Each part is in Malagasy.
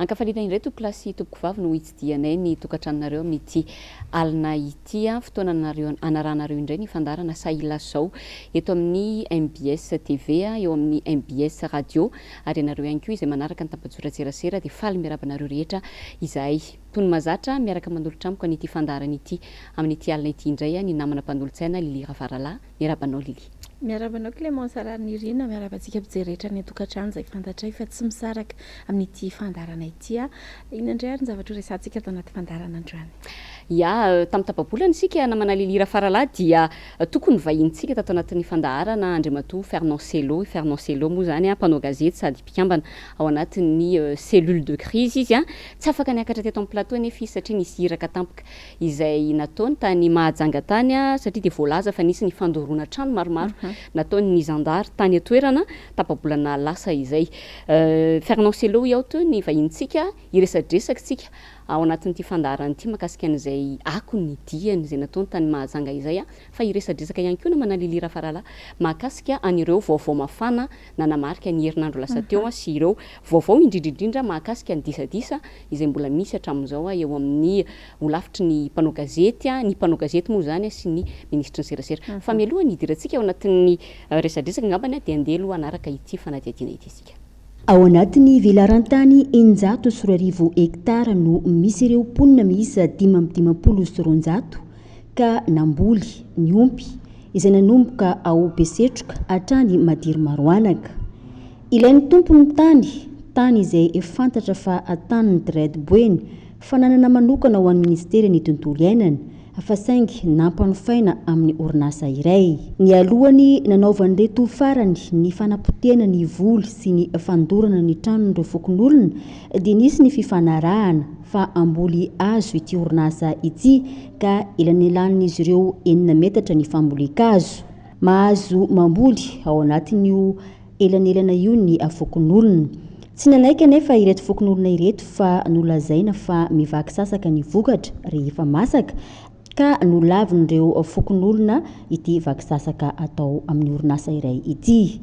Ankafaliana indray tompokolahy sy tompokovavy no hitsidihanay ny tokantranonareo amin'ity alina ity. Fotoana anareo anarahanareo indray ny fandaharana Sahilazao eto amin'ny mbs TV, eo amin'ny mbs Radio ary ianareo ihany koa izay manaraka ny tambajotran-tserasera dia faly miarahaba anareo rehetra izahay. Toy ny mahazatra, miaraka manolotra amiko an'ity fandaharana ity amin'ity alina ity indray ny namana mpanolotsaina Lily Ravaralahy. Miarahaba anao Lily. Miarahaba anao Clémence Raharinirina, miarahaba antsika mpijery rehetra any an-tokantrano izay fantatray fa tsy misaraka amin'ity fandaharana ity. Inona indray ary ny zavatra ho resahantsika ato anaty fandaharana androany? Ya, tamin'ny tapa-bolana isika namana Lily Rafaralahy dia tokony vahinintsika tato anatin'ny fandaharana Andriamatoa Fernand Cello. I Fernand Cello moa izany mpanao gazety sady mpikambana ao anatin'ny cellule de crise izy. Tsy afaka niakatra teto amin'ny plateau anefa izy satria nisy iraka tampoka izay nataony tany Mahajanga tany satria dia voalaza fa nisy ny fandoroana trano maromaro nataon'ny zandary tany an-toerana tapa-bolana lasa izay. Fernand Cello hoy aho teo ny vahinintsika, hiresadresaka isika ao anatin'ity fandaharana ity mahakasika an'izay akon'ny diany izay nataony tany Mahajanga izay fa hiresadresaka ihany koa namana Lily Rafaralahy mahakasika an'ireo vaovao mafana nanamarika ny herinandro lasa teo sy ireo vaovao indrindra indrindra mahakasika ny disadisa izay mbola misy hatramin'izao eo amin'ny holafitry ny mpanao gazety, ny mpanao gazety moa izany sy ny minisitry ny serasera. Fa mialoha ny hidirantsika ao anatin'ny resadresaka angambany dia andeha aloha hanaraka ity fanadihadiana ity isika. Ao anatin'ny velaran-tany 2600 hektara no misy ireo mponina miisa 255 ka namboly, niompy, izay nanomboka ao Besetroka hatrany Madiry Maroanaka. Ilain'ny tompo ny tany, tany izay fantatra fa tanin'ny Dread Boeny, fananana manokana ho an'ny Minisiteran'ny Tontolo Iainana, fa saingy nampanofaina amin'ny orinasa iray. Nialohan'ny nanaovan'ireto farany ny fanapotehana ny voly sy ny fandorana ny tranon'ireo fokonolona dia nisy ny fifanarahana fa hamboly hazo ity orinasa ity ka elanelanin'izy ireo enina metatra ny fambolen-kazo. Mahazo mamboly ao anatin'io elanelana io ny fokonolona. Tsy nanaiky anefa ireto fokonolona ireto fa nolazaina fa mivaky sasaka ny vokatra rehefa masaka ka nolavin'ireo fokonolona ity vaky sasaka atao amin'ny orinasa iray ity.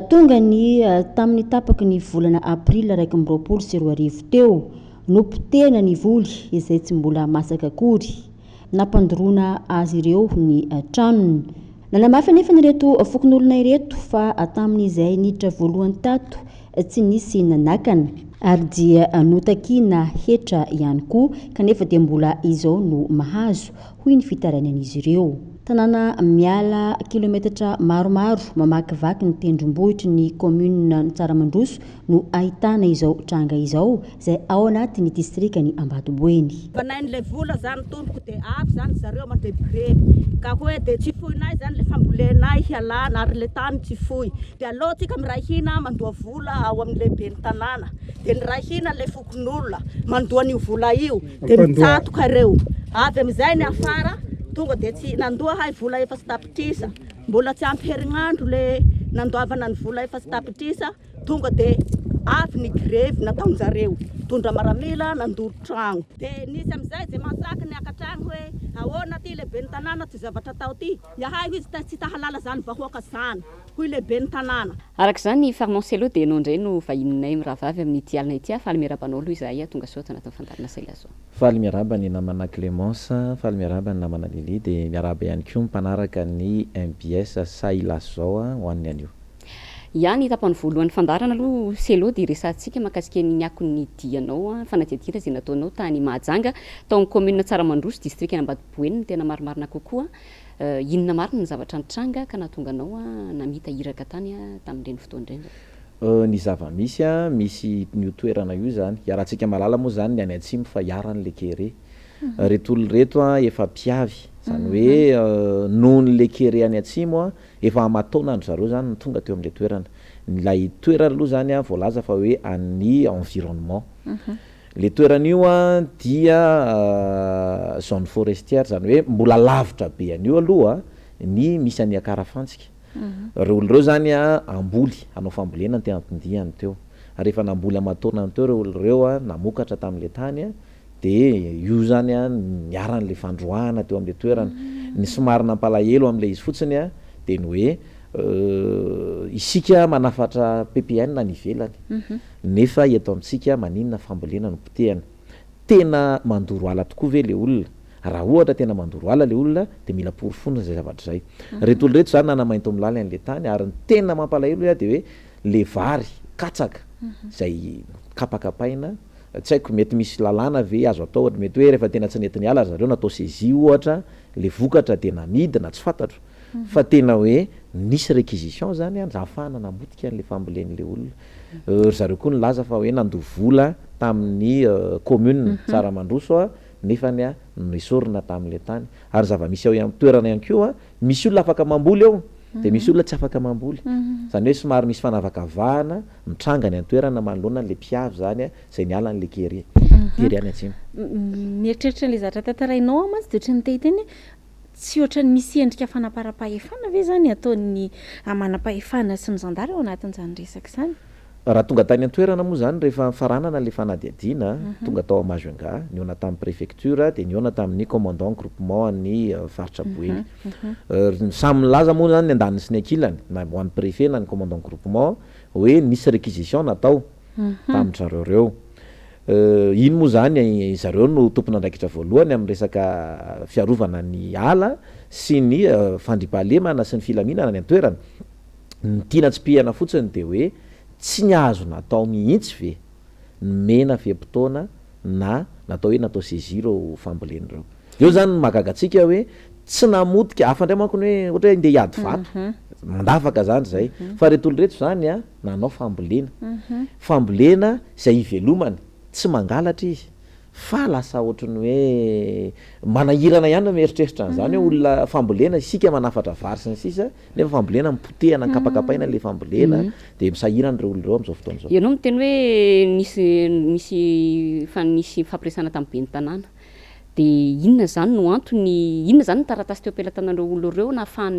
Tonga ny tamin'ny tapaky ny volana aprily 2021 teo, nopotehina ny voly izay tsy mbola masaka akory. Nampandoroana azy ireo ny tranony. Nanamafy anefa ireto fokonolona ireto fa tamin'izay niditra voalohany tato tsy nisy nanakana ary dia notakiana hetra ihany koa kanefa dia mbola izao no mahazo, hoy ny fitarainan'izy ireo. Tanàna miala kilometatra maromaro mamakivaky ny tendrombohitry ny kaominina Tsaramandroso no ahitana izao tranga izao izay ao anatin'ny distrikan'i Ambatoboeny. Vanain'ilay vola zany tompoko de avy zany zareo mandrebireby ka hoe de tsy foinay zany le fambolenay hialana ary le tany tsy foy de aleo tsika miray hina mandoa vola ao amin'le ben'ny tanàna de niray hina le fokonolona mandoa an'io vola io de mitsatoka ireo avy amizay ny afara tonga de tsy nandoa hay vola efa tsy tapitrisa mbola tsy ampy herignandro le nandoavana ny vola efa tsy tapitrisa Tonga de avy ny grevy nataonjareo, nitondra maramila nandoro tragno. De nisy amizay ze mahasaky niakatra agny hoe ahoana ty lehiben'ny tanàna ty zavatra atao ty, iahay hoy izy tsy ta halala zany vahoaka zany hoy lehiben'ny tanàna. Araka izany, Farmand Cello dia ianao indray no vahininay mirahavavy amin'ity alina ity. Faly miarahaba anao aloha izahay tonga soa ato anatin'ny fandaharana Sailazo. Faly miarahaba ny namana Clémence, faly miarahaba ny namana Lily, dia miarahaba ihany koa ny mpanaraka ny mbs Sailazo ho an'ny anio. Ya, ny tapany voalohan'ny fandaharana aloha Cello dia resahantsika mahakasika ny akon'ny dianao, fanadihadiana izay nataonao tany Mahajanga, tao amin'ny commune Tsaramandroso, distrikan'Ambatoboeny ny tena marimarina kokoa. Inona marina ny zavatra nitranga ka nahatonga anao namita iraka tany tamin'ireny fotoana ireny? Ny zava-misy, misy io toerana io izany, iarahantsika mahalala moa izany ny any atsimo fa iharan'ilay kere. Ireto olona ireto efa mpiavy, izany hoe nohon'ilay kere any atsimo Efa aman-taona an-dry zareo izany no tonga teo amin'ilay toerana. Ilay toerana aloha izany an, voalaza fa hoe an'ny environnement. Ilay toerana io an dia zone forestière, izany hoe mbola lavitra be an'io aloha ny misy an'i Ankarafantsika. Ireo olona ireo izany an, hamboly, hanao fambolena no tena anton-diany teo. Ary efa namboly aman-taonany teo ireo olona ireo an, namokatra tamin'ilay tany an, Dia io izany an, niharan'ilay fandroahana teo amin'ilay toerana. Ny somary nampalahelo amin'ilay izy fotsiny an, dia ny hoe Isika manafatra ppn any ivelany nefa eto amintsika maninona fambolena no potehana? Tena mandoro ala tokoa ve le olona? Raha ohatra tena mandoro ala le olona de mila porofoina zay zavatra zay. Reto olona reto zany nanamaintomilaly an'le tany ary ny tena mampalahelo hoe de hoe le vary, katsaka zay kapakapaina, tsy haiko mety misy lalàna ve azo atao ohatra mety hoe rehefa tena tsy nety niala ry zareo natao saisie ohatra le vokatra de namidy na tsy fantatro fa tena hoe nisy réquisition zany an ahafahana namotika an'le fambolen'le olona. Ry zareo koa nilaza fa hoe nandoa vola tamin'ny commune Tsaramandroso a nefany a nesorina tamin'le tany. Ary zava-misy ao ihany toerana ihany koa misy olona afaka mamboly ao de misy olona tsy afaka mamboly. Zany hoe somary misy fanavakavahana mitranga any an-toerana manoloana an'le mpiavy zany a zay niala an'le kere tery any atsimo. Mieritreritra an'le zavatra tantarainao aho mantsy de ohatran'ny te hiteny hoe tsy ohatran'ny misy endrika fanaparam-pahefana ve zany ataon'ny manam-pahefana sy ny zandary ao anatin'izany resaka izany? Raha tonga tany an-toerana moa zany rehefa nifaranana le fanadihadiana, tonga tao Majunga, nihaona tamin'ny préfecture dia nihaona tamin'ny commandant groupement an'ny faritra Boeny. Samy nilaza moa zany ny andaniny sy ny ankilany, na ho an'ny préfet na ny commandant groupement hoe nisy réquisition natao tamin-dry zareo ireo. Iny moa zany zareo no tompon'andraikitra voalohany amin'ny resaka fiarovana ny ala sy ny fandriampahalemana sy ny filaminana any an-toerana. Ny tiana tsipihana fotsiny dia hoe tsy ny azo natao mihitsy ve nomena fe-potoana na natao hoe natao saisie ireo fambolena ireo. Eo zany no mahagaga antsika hoe tsy namotika, hafa indray manko ny hoe ohatra hoe ndeha hiady vato, mandavaka zany zay, fa ireto olona ireto zany an nanao fambolena, fambolena izay ivelomany, tsy mangalatra izy fa lasa ohatran'ny hoe manahirana ihany ny mieritreritra an'izany hoe olona fambolena, isika manafatra vary sy ny sisa nefa fambolena mipotehana kapakapaina le fambolena de misahirana ireo olona ireo amin'izao fotoana izao. Ianao miteny hoe nisy nisy fa nisy nifampiresahana tamin'ny ben'ny tanàna de inona izany no antony, inona izany ny taratasy teo am-pelatanan'ireo olona ireo nahafahany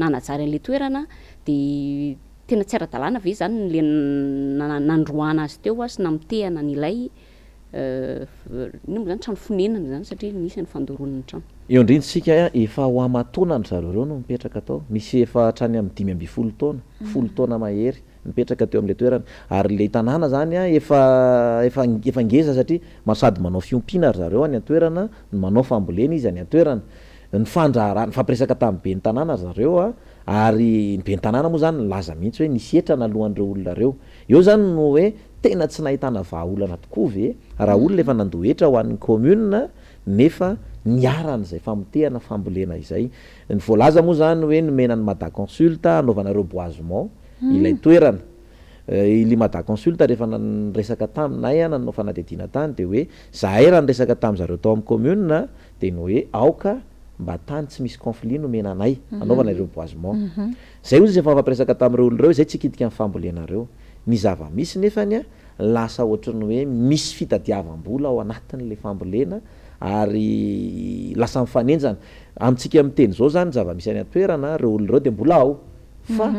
nanajary an'ilay toerana de tena tsy ara-dalàna ve izany le nandroahana azy teo sy namotehana an'ilay Inona moa izany trano fonenana izany satria nisy ny fandoroana ny trano. Eo indrindra isika efa ho aman-taonany ry zareo ireo no mipetraka tao, misy efa hatrany amin'ny 15 taona, 10 taona mahery mipetraka teo amin'ilay toerana, ary ilay tanàna izany efa efa efa ngeza satria sady manao fiompiana ry zareo any an-toerana no manao fambolena izy any an-toerana, nifandraharaha nifampiresaka tamin'ny ben'ny tanàna ry zareo ary ny ben'ny tanàna moa izany nilaza mihitsy hoe nisy hetra naloan'ireo olona ireo, eo izany no hoe Tena tsy nahitana vahaolana tokoa ve raha olona efa nandoa hetra ho an'ny commune nefa niharan'izay famotehana fambolena izay? Ny voalaza moa izany hoe nomena an'i Mada Consult hanaovana reboisement ilay toerana. Ilay Mada Consult rehefa niresaka taminay nanao fanadihadiana tany dia hoe zahay raha niresaka tamin'ny zareo tao amin'ny commune dia ny hoe aoka mba tany tsy misy conflit no omena anay hanaovana reboisement. Zay ozy efa nifampiresaka tamin'ireo olona ireo izay tsy hikitika ny fambolenareo. Ny zava-misy nefany lasa ohatran'ny hoe misy fitadiavam-bola ao anatin'ilay fambolena ary lasa mifanenjana. Amintsika miteny izao izany ny zava-misy any an-toerana, ireo olona ireo dia mbola ao fa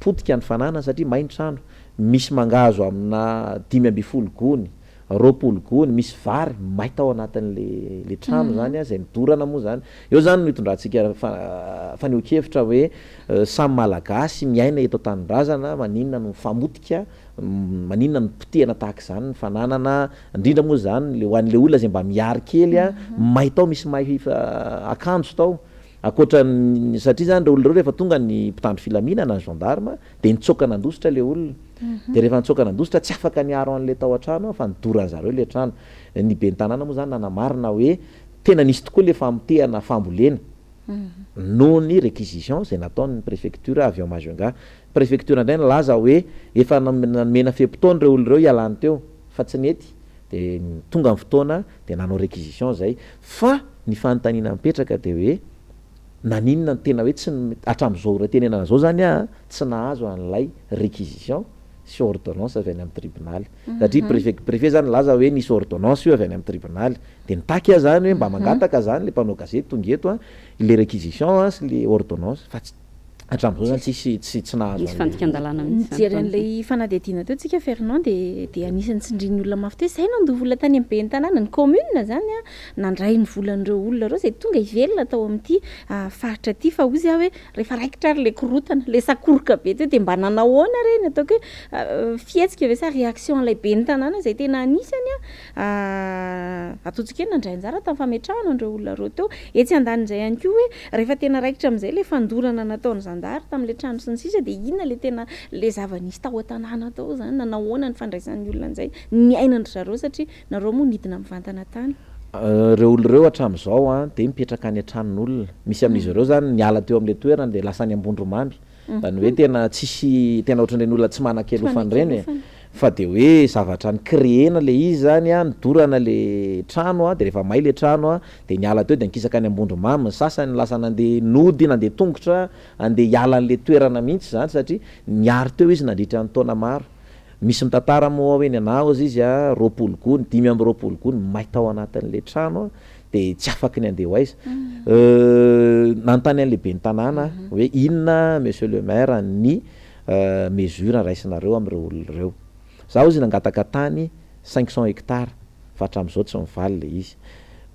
potika ny fananany satria may ny trano. Misy mangahazo amina 15 gony, 20 gony, misy vary may tao anatin'le le trano zany izay nodorana moa zany. Eo zany no itondrantsika fanehoan-kevitra hoe samy Malagasy miaina eto an-tanindrazana, maninona no mifamotika, maninona no potehina tahaka izany ny fananana, indrindra moa zany le ho an'le olona izay mba mihary kely may tao, misy may akanjo tao, ankoatran'ny satria zany ireo olona ireo rehefa tonga ny mpitandro filaminana, ny gendarme dia nitsoaka nandositra le olona. Dia rehefa nitsoaka nandositra tsy afaka niaro an'ilay tao an-trano fa nidoran'ny zareo ilay trano. Ny ben'ny tanàna moa izany nanamarina hoe tena nisy tokoa ilay famotehana fambolena noho ny réquisition izay nataon'ny préfecture avy ao Majunga. Préfecture indray nilaza hoe efa nomena fe-potoana ireo olona ireo hialany teo fa tsy nety dia tonga ny fotoana dia nanao réquisition izay. Fa ny fanontaniana mipetraka dia hoe naninona no tena hoe tsy hatramin'izao ora itenenana izao izany aho tsy nahazo an'ilay réquisition sy ordonnance avy any amin'ny tribonaly. Satria préfet préfet izany nilaza hoe nisy ordonnance io avy any amin'ny tribonaly. Dia nitaky aho izany hoe mba mangataka izany ilay mpanao gazety tonga eto an, ilay réquisition sy ilay ordonnance fa tsy. Hatramin'izao zany tsisy tsy tsy nahazo Nisy an'le fandikan-dalàna mihitsy zany Nijery tao. an'ilay fanadihadiana teo tsika Fernand dia dia anisan'ny tsindrin'ny olona mafy teo izay nandoa vola tany amin'ny ben'ny tanàna, ny commune zany an, nandray ny volan'ireo olona ireo izay tonga hivelona tao amin'ity faritra ity fa hozy aho hoe rehefa raikitra ary ilay korontana, ilay sakoroka be teo dia mba nanao ahoana re ny ataoko hoe fihetsika ve sa réaction an'ilay ben'ny tanàna izay tena anisany an Ataontsika hoe nandray anjara tamin'ny fametrahana an'ireo olona ireo teo. Etsy andanin'izay ihany koa hoe rehefa tena raikitra amin'izay ilay fandorana nataon'ny zandary tamin'ilay trano sy ny sisa dia inona ilay tena ilay zava-nisy tao an-tanàna tao izany? Nanao ahoana ny fandraisan'ny olona an'izay niainan-dry zareo satria nareo moa nidina mivantana tany? Ireo olona ireo hatramin'izao dia mipetraka any an-tranon'olona. Misy amin'izy ireo izany niala teo amin'ilay toerana dia lasa any Ambondromamy. Zany hoe tena tsisy, tena ohatran'ireny olona tsy manan-kialofana ireny e. Fa dia hoe zavatra ni-créer-na ilay izy zany an, nodorana ilay trano an, dia rehefa may ilay trano an, dia niala teo dia nikisaka any Ambondromamy ny sasany, lasa nandeha nody, nandeha tongotra, handeha hiala an'ilay toerana mihitsy izany satria niary teo izy nandritra ny taona maro. Misy mitantara moa hoe ny anah hozy izy an, 20 gony, 25 gony may tao anatin'ilay trano an, dia tsy afaky ny handeha ho aiza. Nanontany an'ilay ben'ny tanàna aho hoe inona monsieur le maire ny mesure raisinareo amin'ireo olona ireo. Za hozy nangataka tany 500 hectares fa hatramin'izao tsy mivaly ilay izy.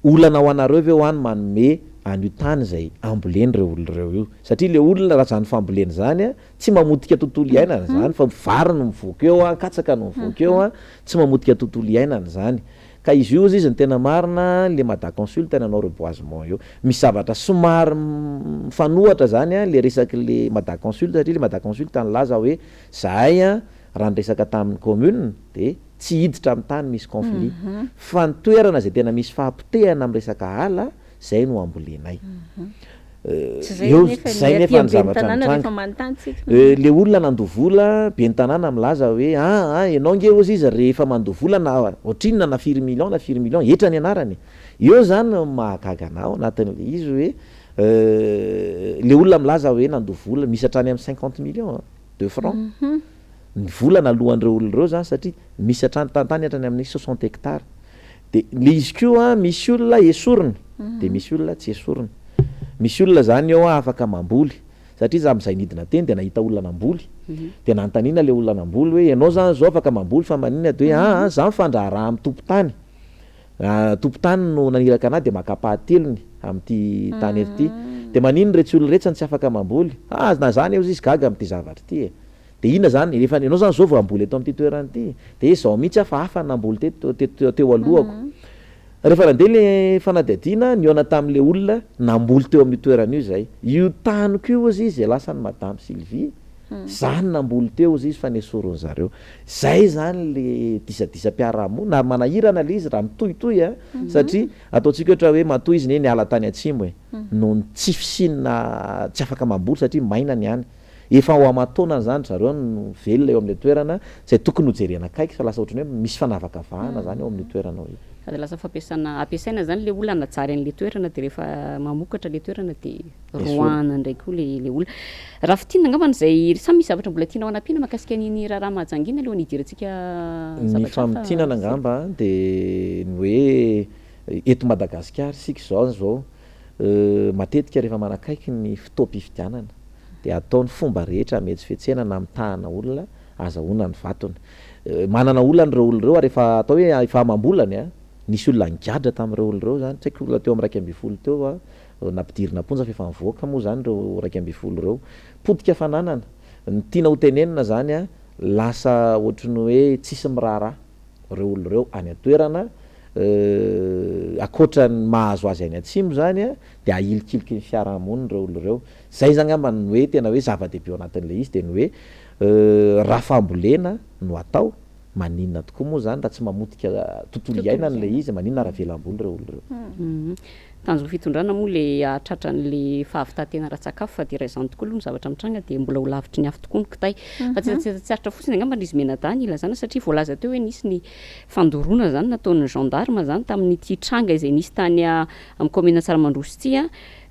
Olana ho anareo ve hoa ny manome an'io tany izay ambolen'ireo olona ireo io? Satria ilay olona raha izany fambolena izany tsy mamotika tontolo iainana izany fa vary no mivoaka eo, katsaka no mivoaka eo, tsy mamotika tontolo iainana izany. Ka izy io ozy izy ny tena marina le Mada consult nanao reboisement io. Misy zavatra somary mifanohatra zany an le resaky le Mada consult satria le Mada consult nilaza hoe zahay an raha niresaka tamin'ny commune de tsy hiditra amin'ny tany misy conflit fa ny toerana zay tena misy fahapotehana amin'ny resaka ala zay no ambolenay. Tsy zay Eo anefa zay ny aty nefa ny amin'ny ben'ny zavatra tanàna rehefa nitranga. manontany tsika. Le olona nandoa vola, ben'ny tanàna milaza hoe aa ianao nge hozy izy rehefa mandoa vola na ohatrinona na firy millions na firy millions, hetra ny anarany e. Eo zany no mahagaga anah ao anatin'le izy hoe le olona milaza hoe nandoa vola misy hatrany amin'ny 50 millions de francs ny vola naloan'ireo olona ireo zany satria misy hatrany tany hatrany amin'ny 60 hectares. De le izy koa misy olona esorina de misy olona tsy esorina. Misy olona zany eo afaka mamboly satria za amzay nidina teny de nahita olona namboly de nanontaniana le olona namboly hoe ianao zany zao afaka mamboly fa maninona de hoe aa za mifandraharaha amin'ny tompon-tany, tompon-tany no naniraka anah de maka ampahatelony amin'ity tany eto ity de maninona iretsy olona iretsy no tsy afaka mamboly, ah na za anie ozy izy gaga amin'ity zavatra ity e. Dia inona izany? Efa ianao izany izao vao hamboly eto amin'ity toerana ity? Dia izao mihitsy aho fa hafa ny namboly teto, teto, teo alohako. Rehefa nandeha ilay fanadihadiana, nihaona tamin'ilay olona namboly teo amin'io toerana io izahay. Io taniko io hozy izy, lasa ny Madame Sylvie, izaho no namboly teo hozy izy fa nesorin'ny zareo. Izay izany ilay disadisam-piarahamonina, ary manahirana ilay izy raha mitohitohy an, satria ataontsika ohatra hoe matoa izy anie niala tany atsimo e, noho ny tsy fisiana, tsy afaka mamboly satria maina ny any. Efa ho aman-taonany izany ry zareo no velona eo amin'ilay toerana izay tokony hojerena akaiky fa lasa ohatran'ny hoe misy fanavakavahana izany eo amin'io toerana io. Sady lasa fampiasana, ampiasaina izany ilay olona hanajary an'ilay toerana dia rehefa mamokatra ilay toerana dia roahana indray koa ilay ilay olona. Raha fintinina angambany izay, sa misy zavatra mbola tianao hanampiana mahakasika an'iny raharaha Mahajanga iny alohan'ny hidirantsika Ny zavatra hafa? famintinana angamba dia ny hoe eto Madagasikara isika izao izao Matetika rehefa manakaiky ny fotoam-pifidianana dia atao ny fomba rehetra hametsifetsena na hamitahana olona ahazahoana ny vatony. Manana olana ireo olona ireo ary efa atao hoe efa amam-bolany an! Nisy olona nigadra tamin'ireo olona ireo izany, tsy haiko olona teo amin'ny 11 teo an, nampidirina am-ponja fa efa nivoaka moa izany ireo 11 ireo. Potika fananana. Ny tiana ho tenenina izany an, lasa ohatry ny hoe tsisy miraharaha. ireo olona ireo any an-toerana, ankoatra ny mahazo azy any atsimo izany dia ahilikiliky ny fiarahamonina ireo olona ireo. Izay izany angamba no hoe tena hoe zava-dehibe ao anatin'ilay izy dia ny hoe raha fambolena no atao, maninona tokoa moa izany raha tsy mamotika tontolo iainana ilay izy, maninona raha avelam-boly ireo olona ireo. Tanjon'ny fitondrana moa le hahatratra an'le fahavitan-tena ara-tsakafo fa dia raha izany tokoa aloha ny zavatra mitranga dia mbola ho lavitry ny afo tokoa ny kitay. Fa tsy tsy aritra fotsiny angamba izy mianadahy ny ilazana satria voalaza teo hoe nisy ny fandoroana izany nataon'ny gendarme izany tamin'ity tranga izay nisy tany amin'ny kaominina Tsaramandroso ity.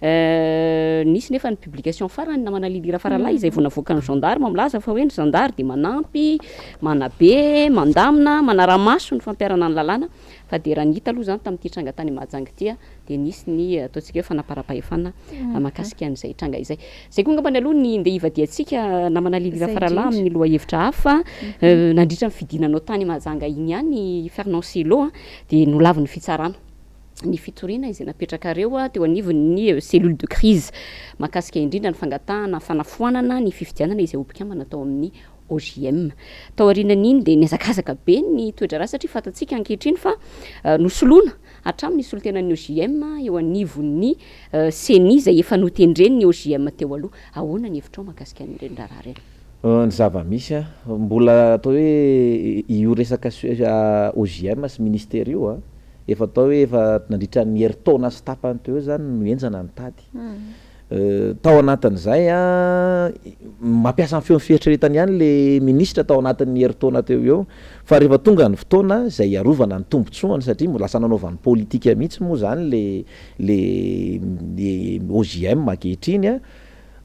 Nisy nefa ny publication farany namana Lily Rafaralahy izay vao navoakan'ny gendarme milaza fa hoe ny zandary dia manampy, manabe, mandamina, manara-maso ny fampiharana ny lalàna fa dia raha ny hita aloha izany tamin'ity tranga tany Mahajanga ity dia nisy ny ataontsika hoe fanaparam-pahefana mahakasika an'izay tranga izay. Izay koa angambany aloha ny ndeha hivadihantsika namana Lily Rafaralahy amin'ny lohahevitra hafa. Nandritra ny fidinanao tany Mahajanga iny ihany Fernand Cello dia nolavin'ny fitsarana ny fitoriana izay napetrakareo teo anivon'ny cellule de crise mahakasika indrindra ny fangatahana fanafoanana ny fifidianana izay ho mpikambana tao amin'ny OJM. Tao aorianan'iny dia nihazakazaka be ny toe-draharaha satria fantatsika ankehitriny fa nosoloana hatramin'ny solontenan'ny OJM eo anivon'ny Ceni izay efa notendren'ny OJM teo aloha. Ahoana ny hevitrao mahakasika an'ireny raharaha ireny? Ny zava-misy, mbola atao hoe io resaka OJM sy ministera io Efa atao hoe efa nandritra ny herintaona sy tapany teo eo izany no henjana ny tady. Tao anatin'izay, mampiasa ny feon'ny fieritreretany ihany ilay minisitra tao anatin'ny herintaona teo eo, fa rehefa tonga ny fotoana izay hiarovana ny tombontsoany satria mbola lasa nanaovany politika mihitsy moa izany ilay ilay OJM ankehitriny,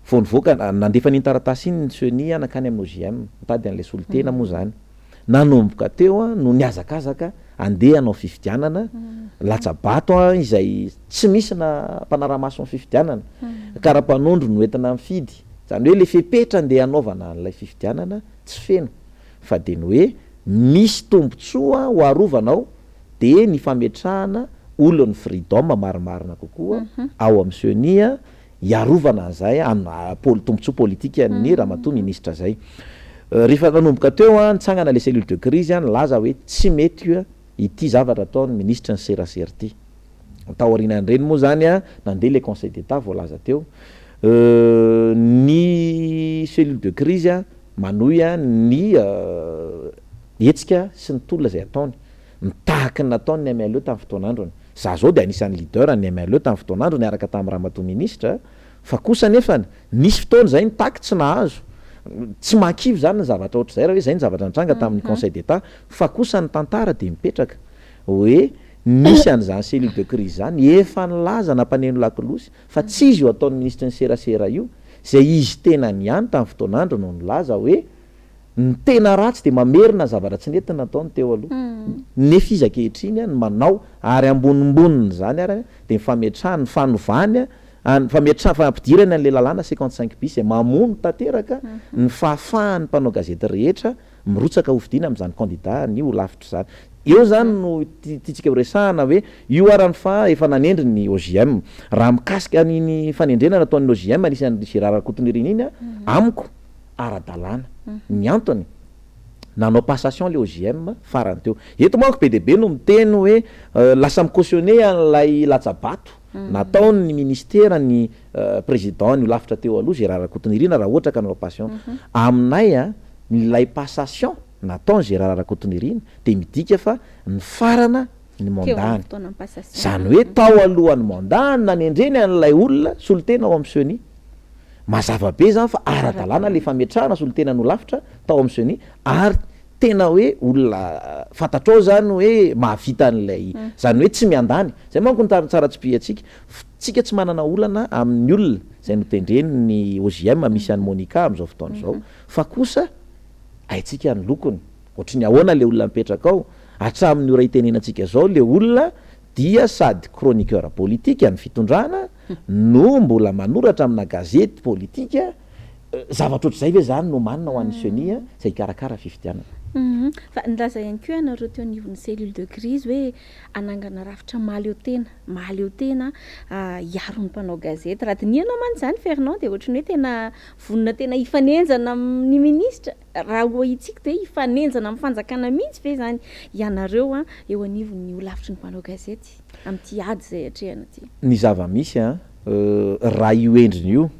vao nivoaka, nandefa an'iny taratasy iny ny ceni nankany amin'ny OJM, nitady an'ilay solontena moa izany. Nanomboka teo no nihazakazaka andeha hanao fifidianana, latsa-bato izay tsy misy na mpanara-maso ny fifidianana, kara-panondro no entina mifidy, izany hoe ilay fepetra andeha hanaovana an'ilay fifidianana tsy feno fa dia ny hoe misy tombontsoa ho arovana ao dia ny fametrahana olon'ny Freedom marimarina kokoa ao amin'ny ceni hiarovana an'izay tombontsoa politikan'ny ramatoa minisitra izay. Rehefa nanomboka teo, nitsangana ilay cellule de crise nilaza hoe tsy mety ity zavatra ataon'ny minisitry ny serasera ity. Taorianan'ireny moa izany, nandeha ilay conseil d'Etat voalaza teo. Ny cellule de crise manohy ny hetsika sy ny tolona izay ataony. Mitahaky ny nataony ny MLE tamin'ny fotoan'androny. Za zao dia anisan'ny leader ny MLE tamin'ny fotoan'andro niaraka tamin'ny ramatoa ministra fa kosa anefany nisy fotoana izay nitaky tsy nahazo. Tsy mahakivy izany ny zavatra ohatr'izay raha hoe izay ny zavatra nitranga tamin'ny conseil d'Etat fa kosa ny tantara dia mipetraka hoe nisy an'izany cellule de crise izany efa nilaza nampaneno lakolosy fa tsy izy io ataon'ny minisitry ny serasera io izay izy tenany ihany tamin'ny fotoan'andro no nilaza hoe Ny tena ratsy dia mamerina ny zavatra tsy nety nataony teo aloha. Nefa izy ankehitriny no manao ary ambonimbonin'izany ary dia ny fametrahany, ny fanovany, ny fametrahany, fampidirany an'ilay lalàna 55 bis izay mamono tanteraka ny fahafahan'ny mpanao gazety rehetra mirotsaka hofidiana amin'izany candidat ny holafitra izany. Eo izany no tiantsika horesahana hoe io arany fa efa nanendry ny OJM. Raha mikasika an'iny fanendrena nataon'ny OJM anisan'i Gérard Rakotonirina iny, amiko, ara-dalàna. Ny antony, nanao passation le OJM farany teo. Eto manko be dia be no miteny hoe lasa mi-cautionner an'ilay latsa-bato nataon'ny ministera ny président ny holafitra teo aloha Gérard Rakotonirina raha ohatra ka nanao passion. Aminay a, ilay passation nataon'i Gérard Rakotonirina dia midika fa nifarana ny mandat-ny. Izany hoe tao alohan'ny mandat-ny nanendreny an'ilay olona solontena ao amin'ny ceni. Mazava be izany fa ara-dalàna ilay fametrahana solontena nolafitra tao amin'ny ceni ary tena hoe olona fantatrao izany hoe mahavita an'ilay, izany hoe tsy miandany. Izay manko no tsara tsipihantsika. Tsika tsy manana olana amin'ny olona izay notendren'ny OJM misy an'i Monica amin'izao fotoana izao fa kosa haintsika ny lokony. Ohatry ny ahoana ilay olona mipetraka ao? Hatramin'ny ora itenenantsika izao ilay olona dia sady chroniqueur politique ny fitondrana no mbola manoratra amina gazety politika, zavatra ohatr'izay ve izany no omanina ho an'ny ceni izay hikarakara fifidianana? Fa nilaza ihany koa ianareo teo anivon'ny cellule de crise hoe hanangana rafitra mahaleo tena, mahaleo tena hiaro ny mpanao gazety. Raha dinihana mantsy izany Fernand dia ohatran'ny hoe tena vonona tena hifanenjana amin'ny minisitra. Raha ho ahitsiko dia hifanenjana amin'ny fanjakana mihitsy ve izany ianareo eo anivon'ny holafitry ny mpanao gazety amin'ity ady izay atrehana ity? Ny zava-misy an, raha io endriny io,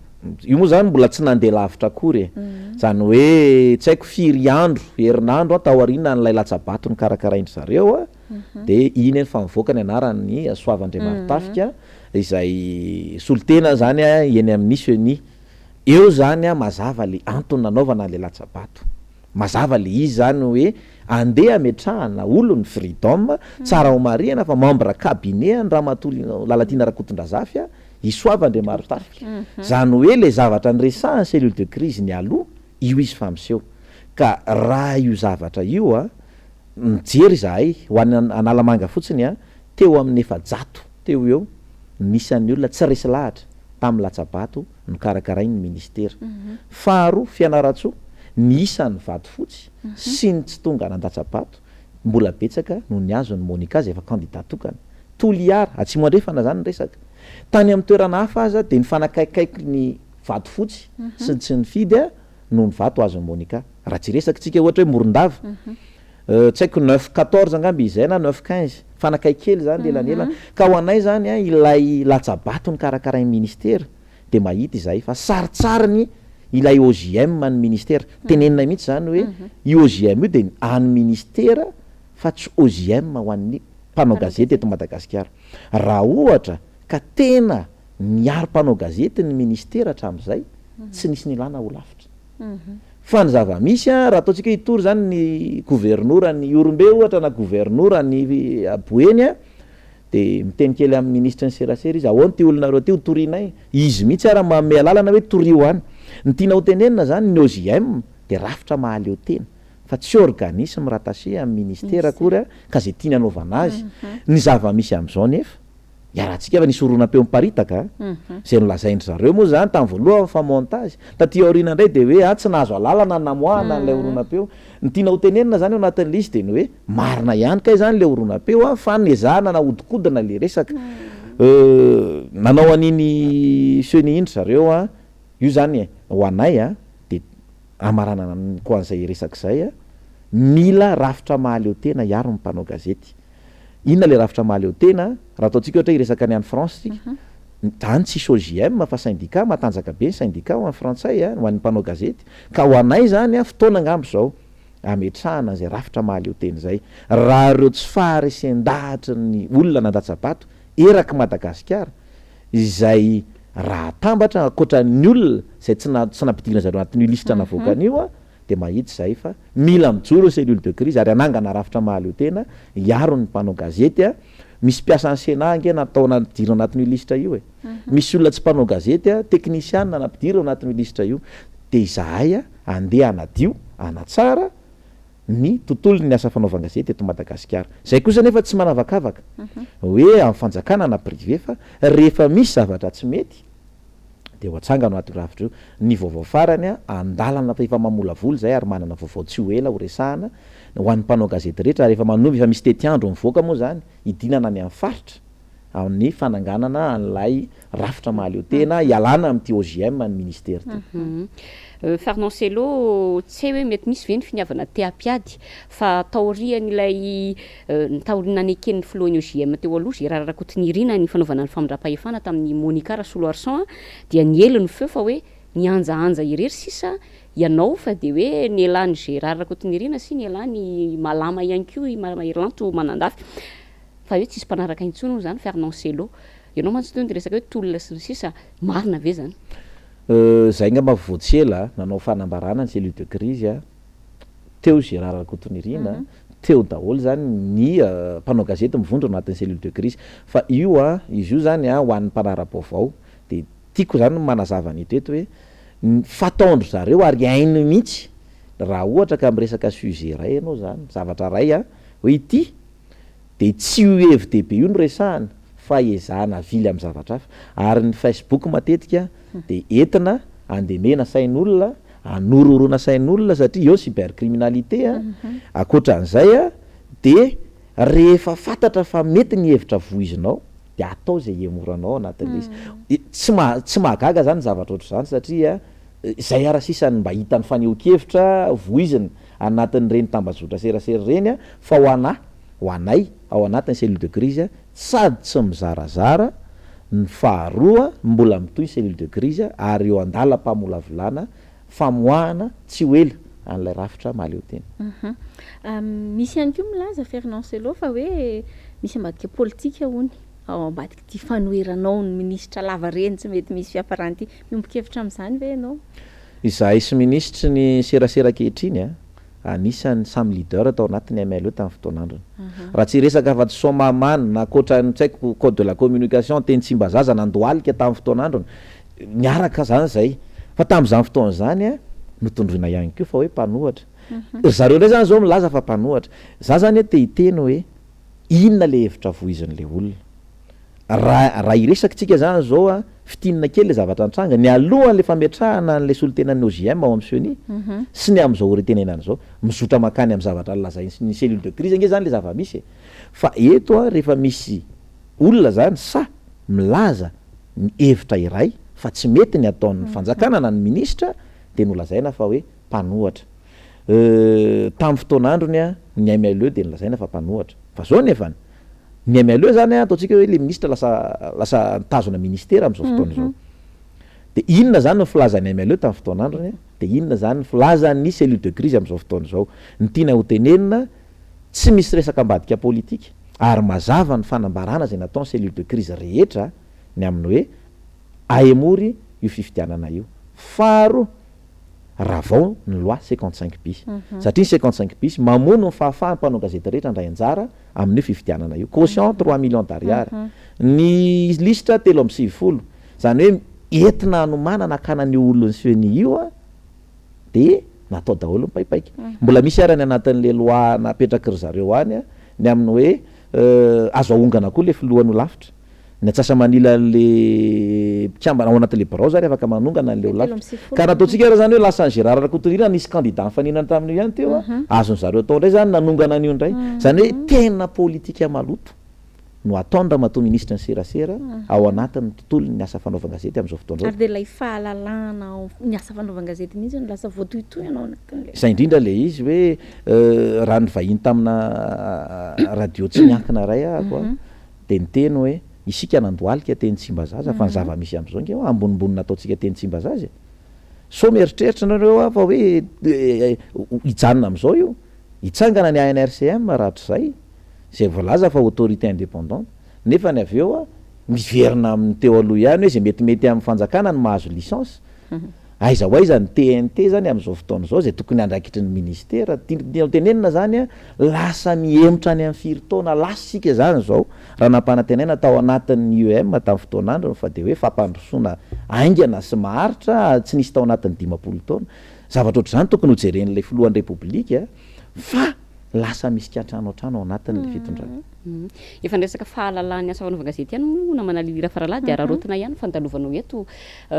io moa izany mbola tsy nandeha lavitra akory e, izany hoe tsy haiko firy andro, herinandro an, taorianan'ilay latsa-bato nokarakarain-dry zareo an, dia iny eny fa nivoaka ny anaran'i Soava Andriamarotafika izay solontena izany eny amin'ny ceni. Eo zany an mazava le antony nanaovana le latsabato. Mazava le izy zany hoe andeha ametrahana olon'ny freedom, tsara ho marihana fa membre cabinet an'i ramatoa Lalatiana Rakotondrazafy an I Soava Andriamarotafika. Izany hoe ilay zavatra niresahan'ny cellule de crise nialoha, io izy fa miseho. Ka raha io zavatra io a, mijery izahay, ho an'ny Analamanga fotsiny a, teo amin'ny 400 teo ho eo ny isan'ny olona tsy resy lahatra tamin'ny latsa-bato nokarakarain'ny minisitera. Faharoa, Fianarantsoa, ny isan'ny vato fotsy sy ny tsy tonga nandatsa-bato mbola betsaka noho ny azon'i Monica izay efa kandida tokana. Toliara, Atsimo Andrefana izany ny resaka. Tany amin'ny toerana hafa aza dia nifanakaikaiky ny vato fotsy sy ny tsy nifidy noho ny vato azon'i Monica. Raha tsy hiresaka isika ohatra hoe Morondava, tsy haiko neuf quatorze angamba izy izay na neuf quinze, mifanakaiky kely izany ny elanelana. Ka ho anay izany ilay latsa-bato nokarakarain'ny ministera dia mahita izahay fa sarintsariny ilay OJM an'ny ministera. Tenenina mihitsy izany hoe io OJM io dia an'ny ministera fa tsy OJM ho an'ny mpanao gazety eto Madagasikara. Raha ohatra ka tena niaro mpanao gazety ny ministera hatramin'izay, tsy nisy nilana holafitra. Fa ny zava-misy, raha ataontsika hoe hitory izany ny governoran'i Ihorombe ohatra na governoran'i Boeny, dia miteny kely amin'ny minisitry ny serasera izy, ahoana ity olonareo ity ho torianay? Izy mihitsy ary manome alalana hoe torio any. Ny tiana ho tenenina izany, ny OJM dia rafitra mahaleo tena, fa tsy organisme rattaché amin'ny ministera akory ka izay tiany hanaovana azy. Ny zava-misy amin'izao anefa, Iarahantsika fa nisy horonam-peo miparitaka a! Izay nolazain-dry zareo moa izany tamin'ny voalohany fa montage. Taty aoriana indray dia hoe a tsy nahazo alalana ny namoahana an'ilay horonam-peo. Ny tiana ho tenenina izany ao anatin'ilay izy dia ny hoe marina ihany kay izany ilay horonam-peo a fa nezahana nahodikodina ilay resaka. Nanao an'iny ceni iny ry zareo a, io izany e, ho anay a dia hamaranana koa an'izay resaka izay a, mila rafitra mahaleo tena hiaro ny mpanao gazety. Inona ilay rafitra mahaleo tena? Raha ataontsika ohatra hoe hiresaka ny any France isika, any tsisy OJM fa syndicat, matanjaka be ny syndicat ho an'ny frantsay, ho an'ny mpanao gazety. Ka ho anay izany, fotoana angamba izao hametrahana an'izay rafitra mahaleo tena izay. Raha ireo tsy faharesen-dahatry ny olona nandatsa-bato erak'i Madagasikara, izay raha atambatra ankoatra ny olona izay tsy tsy nampidirina zareo anatin'io lisitra navoakany io, dia mahitsy izahay fa mila mijoro ny cellule de crise ary hanangana rafitra mahaleo tena hiaro ny mpanao gazety a! Misy mpiasan'ny Sénat ange natao nampidirina anatin'io lisitra io e! Misy olona tsy mpanao gazety a, teknisianina nampidirina ao anatin'io lisitra io. Dia izahay a, handeha hanadio, hanatsara ny tontolon'ny asa fanaovan-gazety eto Madagasikara. Izay kosa anefa tsy manavakavaka hoe amin'ny fanjakana na privé fa rehefa misy zavatra tsy mety, dia ho atsangana ao anatin'io rafitra io. Ny vaovao farany, andalana fa efa mamolavola izay ary manana vaovao tsy ho ela ho resahana ho an'ny mpanao gazety rehetra ary efa manomboka, efa misy tetiandro mivoaka moa izany hidinana any amin'ny faritra amin'ny fananganana an'ilay rafitra mahaleo tena hialana amin'ity OJM an'ny ministera ity. Fernand Cello, tsy hay hoe mety misy ve ny finiavana te hampiady fa taorian'ilay Taorian'ny naneken'ny filohan'ny OJM teo aloha, Gérard Rakotonirina, ny fanaovana ny famindram-pahefana tamin'i Monica Rasoloarison dia niely ny feo fa hoe nihanjahanja irery sisa ianao fa dia hoe nialan'i Gérard Rakotonirina sy nialan'i Malama ihany koa i Malama Herilanto Manandafy fa hoe tsisy mpanaraka intsony hono izany Fernand Cello. Ianao mantsy teo niresaka hoe tolona sy ny sisa, marina ve izany? Izay angamba vao tsy ela nanao fanambarana ny cellule de crise teo Gérard Rakotonirina, teo daholo zany ny mpanao gazety mivondrona anatin'ny cellule de crise fa io an, izy io zany an ho an'ny mpanara-baovao dia tiako zany ny manazava an'ito eto hoe ny fataon-dry zareo ary hainy mihitsy raha ohatra ka miresaka sujet iray ianao zany, zavatra iray an, hoe ity dia tsy io hevi-dehibe io no resahana fa ezahana avily amin'ny zavatra hafa ary ny facebook matetika dia entina andemena sain'olona, anororoana sain'olona satria eo cybercriminalité a, ankoatran'izay a dia rehefa fantatra fa mety ny hevitra voizinao dia atao izay hiemoranao ao anatin'ilay izy. Tsy maha- tsy mahagaga zany ny zavatra ohatr'izany satria izay ara sisa ny mba hita ny fanehoan-kevitra voizina anatin'ireny tambajotra serasera ireny fa ho anà, ho anay ao anatin'ny cellule de crise sady tsy mizarazara, ny faharoa mbola mitohy cellule de crise ary eo an-dalam-pamolavolana famoahana tsy ho ela an'ilay rafitra mahaleo tena. Misy ihany koa milaza Fernand Cello fa hoe misy ambadika politika hono ao ambadik'ity fanoheranao ny minisitra lavareny tsy mety misy fiafarany ity. Miombon-kevitra amin'izany ve ianao? Izahay sy minisitry ny serasera ankehitriny. anisan'ny samy leader tao anatin'ny MLE tamin'ny fotoan'androny. Raha tsy hiresaka afa-tsy Soamahamanina na ankoatran'ny tsy haiko code de la communication teny Tsimbazaza nandohalika tamin'ny fotoan'androny, niaraka zany zay. Fa tamin'izany fotoana izany a, notondroina ihany koa fa hoe mpanohatra. Ry zareo indray zany zao milaza fa mpanohatra. Za zany a te hiteny hoe inona le hevitra voizin'le olona. Raha raha hiresaka tsika zany zao a, fintinina kely le zavatra nitranga, nialohan'le fametrahana an'le solontenan'ny OJM ao amin'ny ceni sy ny amin'izao ora itenenana izao, mizotra mankany amin'ny zavatra nolazain'ny cellule de crise ange zany le zava-misy e. Fa eto a rehefa misy olona zany sahy milaza ny hevitra iray fa tsy mety ny ataon'ny fanjakana na ny minisitra dia nolazaina fa hoe mpanohatra. Tamin'ny fotoan'androny a, ny MLE dia nolazaina fa mpanohatra. Fa zao nefany, ny MLE zany a, ataontsika hoe le minisitra lasa lasa nitazona ministera amin'izao fotoana izao. Dia inona zany ny filazan'ny MLE tamin'ny fotoan'androny, dia inona zany ny filazan'ny cellule de crise amin'izao fotoana izao. Ny tiana hotenenina, tsy misy resaka ambadika politika, ary mazava ny fanambarana izay nataon'ny cellule de crise rehetra ny amin'ny hoe ahemory io fifidianana io. Faharoa, ravao ny loi 55 bis. Satria ny 55 bis mamono ny fahafahan'ny mpanao gazety rehetra handray anjara amin'io fifidianana io. Caution trois millions d'ariary. Ny lisitra 93. Izany hoe entina hanomanana hakana an'io olon'ny ceni io dia natao daholo ny paipaika. Mbola misy ary any anatin'ilay loi napetraky ry zareo any ny amin'ny hoe azo ahongana koa ilay filohan'ny holafitra. Ny antsasa-manilan'le mpikambana ao anatin'le birao zany afaka manongana an'le holafitra. Ka raha ataontsika ary zany hoe lasan'i Gérard Rakotonirina nisy candidat nifaninana tamin'io ihany teo a, azon'ny zareo atao indray zany nanongana an'io indray. Zany hoe tena politika maloto no ataon'ny ramatoa minisitry ny serasera ao anatin'ny tontolon'ny asa fanaovan-gazety amin'izao fotoana izao. Ary dia ilay fahalalahana ao ny asa fanaovan-gazety mihitsy no lasa voatohitohina ao anatin'ilay. Izay indrindra ilay izy hoe raha nivahiny tamina radio tsy miankina iray ahako a, Dia niteny hoe, isika nandohalika teny Tsimbazaza fa ny zava-misy amin'izao ange hoa ambonimbony nataontsika teny Tsimbazaza e! Sao mieritreritra nareo hoa fa hoe hijanona amin'izao io? Hitsangana ny ANRCM rahatrizay, izay voalaza fa autorité indépendante, nefa ny avy eo hoa miverina amin'ny teo aloha ihany hoe izay metimety amin'ny fanjakana no mahazo licence. Aiza ho aiza ny TNT zany amin'izao fotoana izao izay tokony andraikitry ny ministera? Tiana ho tenenina zany a, lasa mihemotra any amin'ny firy taona lasa isika zany izao raha nampanantenaina tao anatin'ny IEM tamin'ny fotoan'androny fa dia hoe fampandrosoana haingana sy maharitra tsy nisy tao anatin'ny 50 taona. Zavatra ohatr'izany tokony hojeren'ilay filohan'ny Repoblika fa lasa misy kiantranoantrano ao anatin'ilay fitondrana. Efa niresaka fahalalahan'ny asa fanaovan-gazety ihany moa namana Lily Rafaralahy dia araraotina ihany ny fandalovanao eto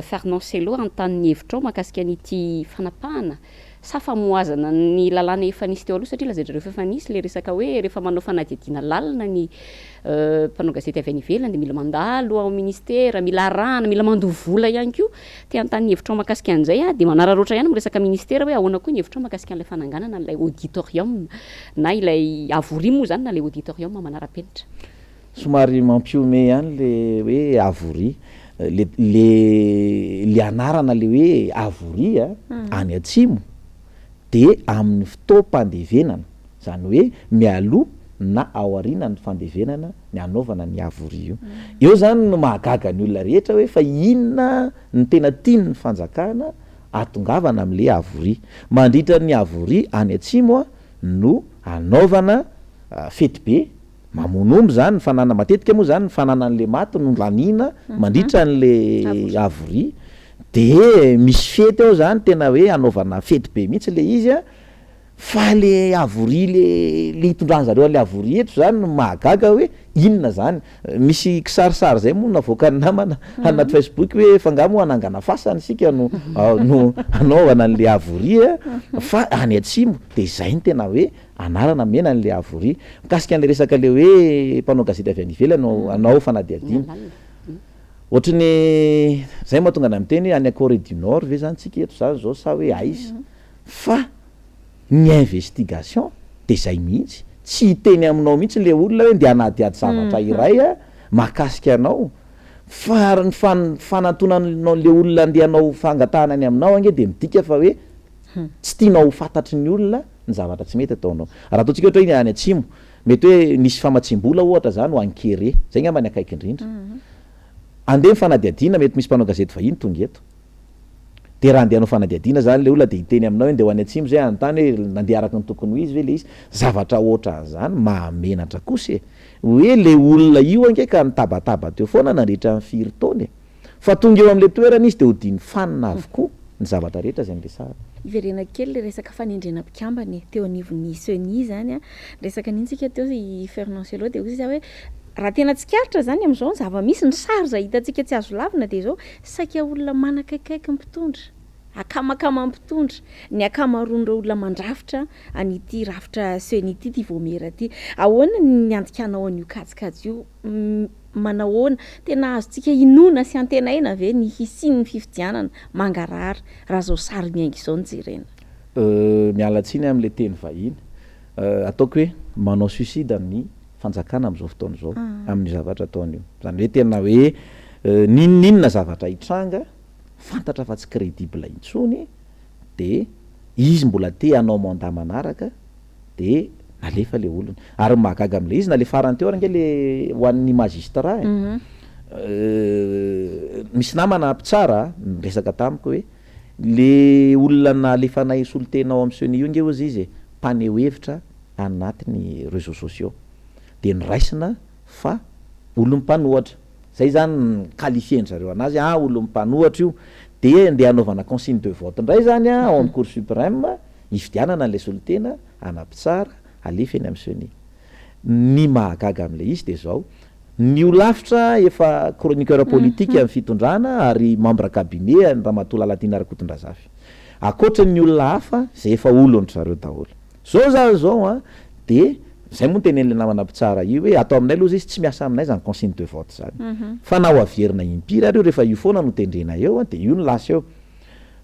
Fernand Cello hanontany ny hevitrao mahakasika an'ity fanapahana sa famohazana ny lalàna efa nisy teo aloha satria lazain-dry zareo fa efa nisy ilay resaka hoe rehefa manao fanadihadiana lalina ny mpanao gazety avy any ivelany dia mila mandalo ao ministera, mila arahana, mila mandoa vola ihany koa. Te hanontany ny hevitrao mahakasika an'izay aho dia manararaotra ihany miresaka ministera hoe ahoana koa ny hevitrao mahakasika an'ilay fananganana an'ilay auditorium na ilay havoria moa izany na ilay auditorium manara-penitra. Somary mampihomehy ihany le hoe havoria. Le le le anarana le hoe havoria any atsimo de amin'ny fotoam-pandevenana, izany hoe mialoha na aoriana ny fandevenana ny hanaovana ny havoria io. Eo izany no mahagaga ny olona rehetra hoe fa inona no tena tian'ny fanjakana ahatongavana amin'le havoria. Mandritra ny havoria any atsimo no hanaovana fetibe Mamono omby zany ny fanana, matetika moa zany ny fananan'le maty no laniana mandritra an'le havoria, de misy fety ao zany tena hoe anaovana fety be mihitsy le izy an, fa le havoria le le hitondran'zareo an'le havoria eto zany no mahagaga hoe inona zany, misy kisarisary zay moa navoakan'ny namana anaty facebook hoe fa nga moa hanangana fasana isika no no hanaovana an'le havoria fa any atsimo, de zay no tena hoe Anarana mena an'ilay Havoria. Mikasika an'ilay resaka ilay hoe mpanao gazety avy any ivelany no hanao fanadihadiana. Ohatry ny izay mahatonga anah miteny hoe any Corée du Nord ve zany tsika eto zany zao sa hoe aiza? Fa ny investigation dia izay mihitsy. Tsy hiteny aminao mihitsy ilay olona hoe ndeha hanadihady zavatra iray mahakasika anao. Fa ny fanantonanao ilay olona andeha hanao fangatahana any aminao ange dia midika fa hoe Tsy tianao ho fantatry ny olona ny zavatra tsy mety ataonao. Raha ataontsika ohatra hoe ny any atsimo, mety hoe nisy famatsiam-bola ohatra izany ho an'i Kere, izay angamba ny akaiky indrindra. Andeha ny fanadihadiana, mety misy mpanao gazety vahiny tonga eto. De raha andeha hanao fanadihadiana zany le olona de hiteny aminao hoe ndeha ho any atsimo zay hanontany hoe nandeha araka ny tokony ho izy ve le izy. Zavatra ohatran'izany mahamenatra kosa e! Hoe le olona io ange ka nitabataba teo foana nandritra ny firy taona e! Fa tonga eo amin'ilay toerana izy dia hodiany fanina avokoa ny zavatra rehetra izay niresahana. Hiverenako kely ilay resaka fanendrena mpikambana e, teo anivon'ny Ceni izany an, niresaka an'iny tsika teo i Fernand Cello dia hoy izy hoe raha tena tsikaritra izany amin'izao ny zava-misy, ny sary izay hitantsika tsy azo lavina dia izao, saika olona manakaikaiky ny mpitondra, akamakama mpitondra, ny ankamaroan'ireo olona mandrafitra an'ity rafitra Ceni ity, ity vaomiera ity. Ahoana ny andikanao an'io kajikajy io? Manahoana? Tena azontsika inoana sy antenaina ve ny hisian'ny fifidianana mangarahara raha izao sary miainga izao no jerena? Miala tsiny amin'ilay teny vahiny. Ataoko hoe manao suicide ny fanjakana amin'izao fotoana izao amin'io zavatra ataony io. Izany hoe tena hoe n'inon'inona zavatra hitranga, fantatra fa tsy crédible intsony dia izy mbola te hanao mandat manaraka de nalefa le olona. Ary ny mahagaga amle izy na le farany teo ary ange le ho an'ny magistrat e, misy namana mpitsara niresaka tamiko hoe le olona nalefanay solontena ao amin'ny ceni io ange hozy izy e, mpaneho hevitra anatin'ny réseaux sociaux, de noraisina fa olon'ny mpanohatra, zay zany ny qualifier-ndry zareo anazy, ah olon'ny mpanohatra io, de ndeha hanaovana consigne de vote ndray zany ao amin'ny cour supreme, Hifidianana an'ilay solontena ana mpitsara alefa eny amin'ny ceni. Ny mahagaga amin'ilay izy dia izao, ny holafitra efa chroniqueur politique amin'ny fitondrana ary membre cabinet an'i Ramatoa Lalatiana Rakotondrazafy. Ankoatra ny olona hafa izay efa olon-dry zareo daholo. Izao izany izao an, dia izay moa no tenenin'ilay namana mpitsara io hoe ato aminay aloha izy tsy miasa aminay izany consigne de vote izany. Fa na ho averina impiry ary io rehefa io foana no tendrena eo dia io no lasa eo.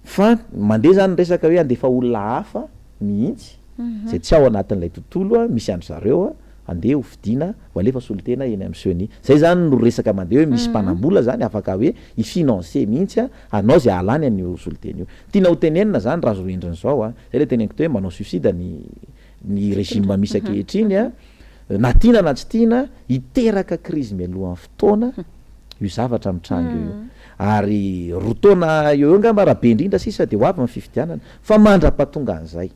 Fa mandeha zany ny resaka hoe handefa olona hafa mihitsy izay tsy ao anatin'ilay tontolo misy an-dry zareo handeha ho fidiana ho alefa solontena eny amin'ny ceni. Zay zany no resaka mandeha hoe misy mpanam-bola zany afaka hoe hi-financer mihitsy hanao izay hahalany an'io solontena io. Tiana ho tenenina zany raha zao endriny izao a, zay ilay teneniko teo hoe manao suicide ny ny régime misy ankehitriny a, na tiana na tsy tiana, hiteraka crise mialohan'ny fotoana io zavatra mitranga io. Ary roa taona eo eo angamba raha be indrindra sisa dia ho avy ny fifidianana. Fa mandra-pahatonga an'izay,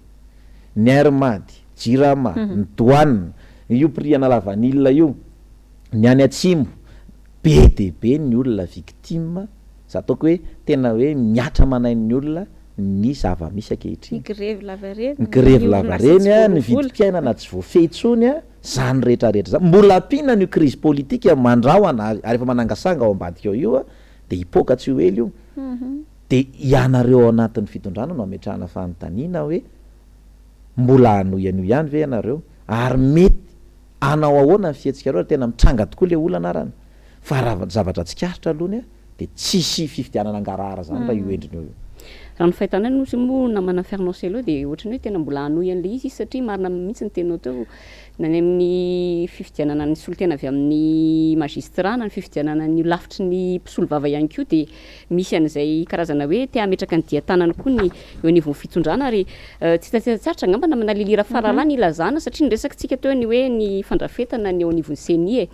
ny Air Mad, Jirama, ny douane, io prix ana lavanila io, ny any atsimo, be dia be ny olona victime, za ataoko hoe tena hoe mihatra aman'ain'ny olona ny zava-misy ankehitriny. Ny grevy lavareny, ny grevy lavareny, ny vidim-piainana tsy voafehy intsony, izany rehetra rehetra izany. Mbola ampiana an'io crise politique mandrahona ary efa manangasanga ao ambadika ao io dia hipoaka tsy ho ela io. Dia ianareo ao anatin'ny fitondrana no ametrahana fanontaniana hoe mbola hanohy an'io ihany ve ianareo? Ary mety hanao ahoana ny fihetsikareo raha tena mitranga tokoa ilay olana arany? Fa raha zavatra tsikaritra aloha dia tsisy fifidianana angarahara zany raha io endriny eo io. Raha ny fahitana ny nosy moa namana Fernand Cello dia ohatran'ny hoe tena mbola hanohy an'ilay izy izy satria marina mihitsy ny teninao teo na ny amin'ny fifidianana ny solontena avy amin'ny magistrat na ny fifidianana ny holafitry ny mpisolovava ihany koa dia misy an'izay karazana hoe te hametraka ny dian-tanany koa ny eo anivon'ny fitondrana ary tsy hitantsika angamba namana Lily Rafaralahy ny ilazana satria niresaka tsika teo ny hoe ny fandrafetana ny eo anivon'ny ceni e.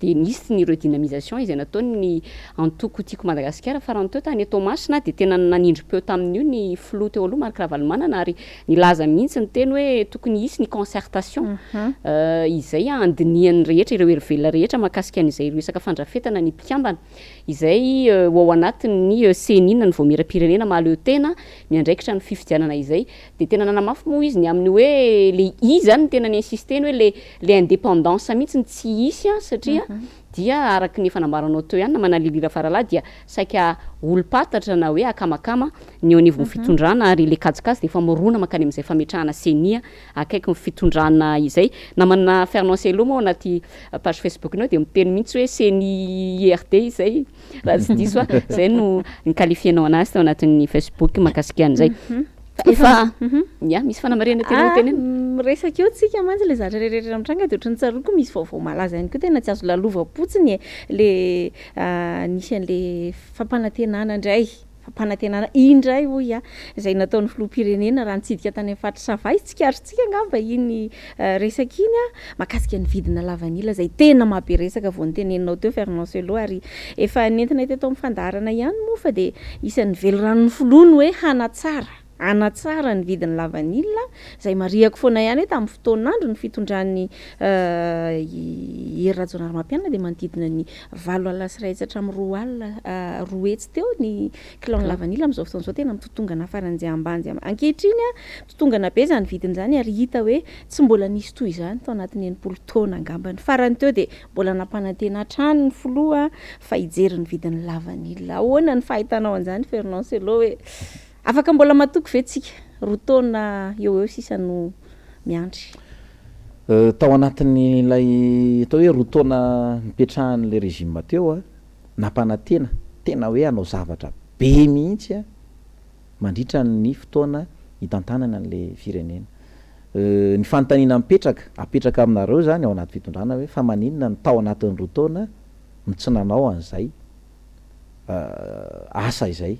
Dia nisy ny redynamisation izay nataon'ny antoko Tiako Madagasikara farany teo tany Toamasina dia tena nanindrim-peo tamin'io ny filoha teo aloha Marc Ravalomanana ary nilaza mihitsy ny teny hoe tokony hisy ny concertation izay handinihan'ny rehetra ireo herivelona rehetra mahakasika an'izay resaka fandrafetana ny mpikambana izay ho ao anatin'ny Ceni na ny Vaomieram-pirenena mahaleo tena miandraikitra ny fifidianana izay. Dia tena nanamafy moa izy ny amin'ny hoe le izy zany no tena ni-insister-ny hoe le le indépendance mihitsy no tsy hisy an satria dia araka ny efa nambaranao teo ihany namana Lily Rafaralahy dia saika olom-pantatra na hoe akamakama ny eo anivon'ny fitondrana ary le kajikajy dia efa mirona mankany amin'izay fametrahana ceni akaiky ny fitondrana izay. Namana Fernand Cello moa ao anaty page Facebook-ny ao dia miteny mihitsy hoe ceni IRD izay Raha tsy diso aho, izay no ni-qualifier-nao anazy tao anatin'ny Facebook mahakasika an'izay. Fa, ya, misy fanamarihana tianao hotenenina? Miresaka eo tsika mantsy ilay zavatra rehetra mitranga dia ohatran'ny tsaroako misy vaovao malaza ihany koa tena tsy azo lalovam-potsiny e, le nisy an'le fampanantenana indray. Fampanantenana indray hoy aho izay nataon'ny filoham-pirenena raha nitsidika tany amin'ny faritra Sava izy. Tsikaritrintsika angamba iny resaka iny mahakasika ny vidina lavanila izay tena mahabe resaka vao noteneninao teo Fernand Cello ary efa nentinay teto amin'ny fandaharana ihany moa fa dia isan'ny veliranon'ny filoha ny hoe hanatsara hanatsara ny vidin'ny lavanila izay marihako foana ihany hoe tamin'ny fotoan'andro ny fitondran'i Hery Rajaonarimampianina dia manodidina ny 180 hatramin'ny 220 teo ny kilaon'ny lavanila. Amin'izao fotoana izao tena mitotongana faran'izay ambany izay ankehitriny, mitotongana be izany vidiny izany ary hita hoe tsy mbola nisy toy izany tao anatin'ny 60 taona angamba. Ny farany teo dia mbola nampanantena hatrany ny filoha fa hijery ny vidin'ny lavanila. Ahoana ny fahitanao an'izany Fernand Cello hoe Afaka mbola matoky ve tsika? Roa taona eo ho eo sisa no miandry. Tao anatin'ilay atao hoe roa taona nipetrahan'ilay régime teo, nampanantena tena hoe hanao zavatra be mihitsy mandritra ny fotoana hitantanany an'ilay firenena. Ny fanontaniana mipetraka, apetraka aminareo izany ao anaty fitondrana hoe fa maninona no tao anatin'ny roa taona no tsy nanao an'izay? asa izay.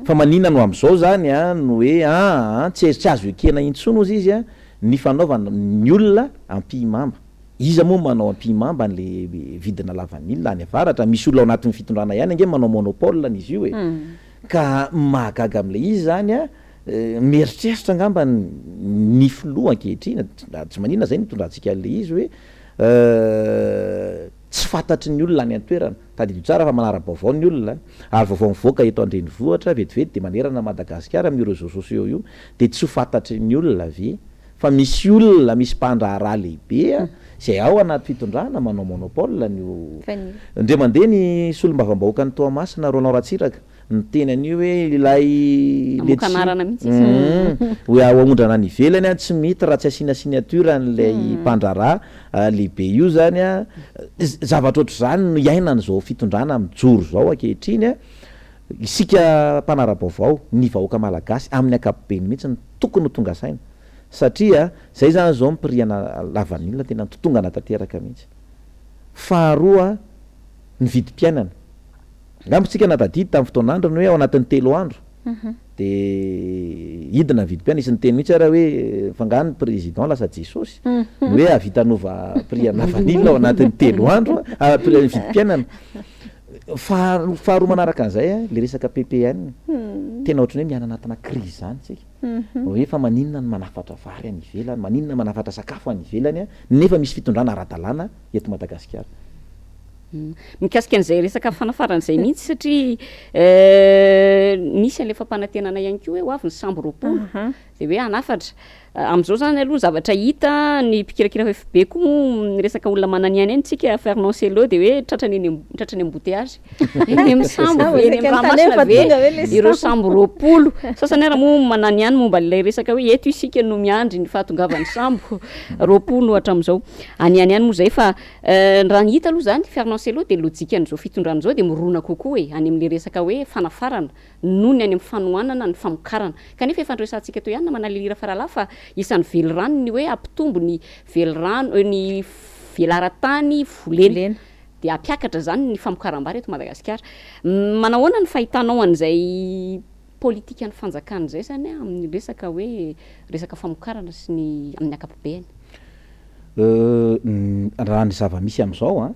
Fa maninona no amin'izao izany no hoe aa tsy tsy azo ekena intsony hozy izy ny fanaovana ny olona ampihimamba. Iza moa no manao ampihimamba an'le vidina lavanila any avaratra? Misy olona ao anatin'ny fitondrana ihany ange manao monopole an'izy io e. Ka ny mahagaga amin'ilay izy izany an, mieritreritra angamba ny filoha ankehitriny, tsy maninona izay no itondrantsika an'ilay izy hoe tsy fantatry ny olona any an-toerana. Tadidio tsara fa manara-baovao ny olona ary vaovao mivoaka eto an-drenivohitra vetivety dia manerana an'i Madagasikara amin'io réseaux sociaux io dia tsy ho fantatry ny olona ve fa misy olona misy mpandraharaha lehibe izay ao anaty fitondrana manao monopole an'io Indray mandeha ny solombavambahoakan'i Toamasina Roland Ratsiraka niteny an'io hoe ilay Namoaka anarana mihitsy izy. Hoe aondrana any ivelany an, tsy mety raha tsy asiana signature an'ilay mpandraharaha lehibe io zany an. Zavatra ohatr'izany no iainan'izao fitondrana mijoro izao ankehitriny an. Isika mpanara-baovao, ny vahoaka malagasy amin'ny ankapobeny mihitsy no tokony ho tonga saina. Satria izay izany izao ny prix-na lavanila tena nitotongana tanteraka mihitsy. Faharoa, ny vidim-piainana. Angamba isika nahatadidy tamin'ny fotoan'androny hoe ao anatin'ny 3 andro dia hidina ny vidim-piainana. Nisy niteny mihitsy ary hoe fa angaha ny président lasa Jesosy no hoe hahavita hanova prix ana vanille ao anatin'ny 3 andro, prix ny vidim-piainana. Faharoa manaraka an'izay, ilay resaka PPN, tena ohatran'ny hoe miaina anatina crise izany isika. Hoe fa maninona no manafatra vary any ivelany, maninona manafatra sakafo any ivelany nefa misy fitondrana ara-dalàna eto Madagasikara. Mikasika an'izay resaka fanafarana izay mihitsy satria nisy an'ilay fampanantenana ihany koa hoe ho avy ny sambo 20 dia hoe hanafatra. Amin'izao izany aloha ny zavatra hita, ny mpikirakira FB koa moa miresaka olona mananihany eny tsika, Fernand Cello dia hoe tratrany eny tratrany embouteillage eny amin'ny sambo ve, eny amin'ny ranomasina ve ireo sambo 20. Sasany ary moa mananihany momba ilay resaka hoe eto isika no miandry ny fahatongavan'ny sambo 20 hatramin'izao. Any ihany ihany moa izay fa Raha ny hita aloha izany, Fernand Cello dia lojikan'izao fitondrana izao dia mirona kokoa e, any amin'ilay resaka hoe fanafarana noho ny any amin'ny fanohanana ny famokarana. Kanefa efa noresahantsika teo ihany namana Lily Rafaralahy fa isan'ny velirano ny hoe hampitombo ny velirano, ny velaran-tany volena dia hampiakatra izany ny famokaram-bary eto Madagasikara. Manahoana ny fahitanao an'izay politikan'ny fanjakana izay izany amin'ny resaka hoe resaka famokarana sy ny amin'ny ankapobeny? Raha ny zava-misy amin'izao an,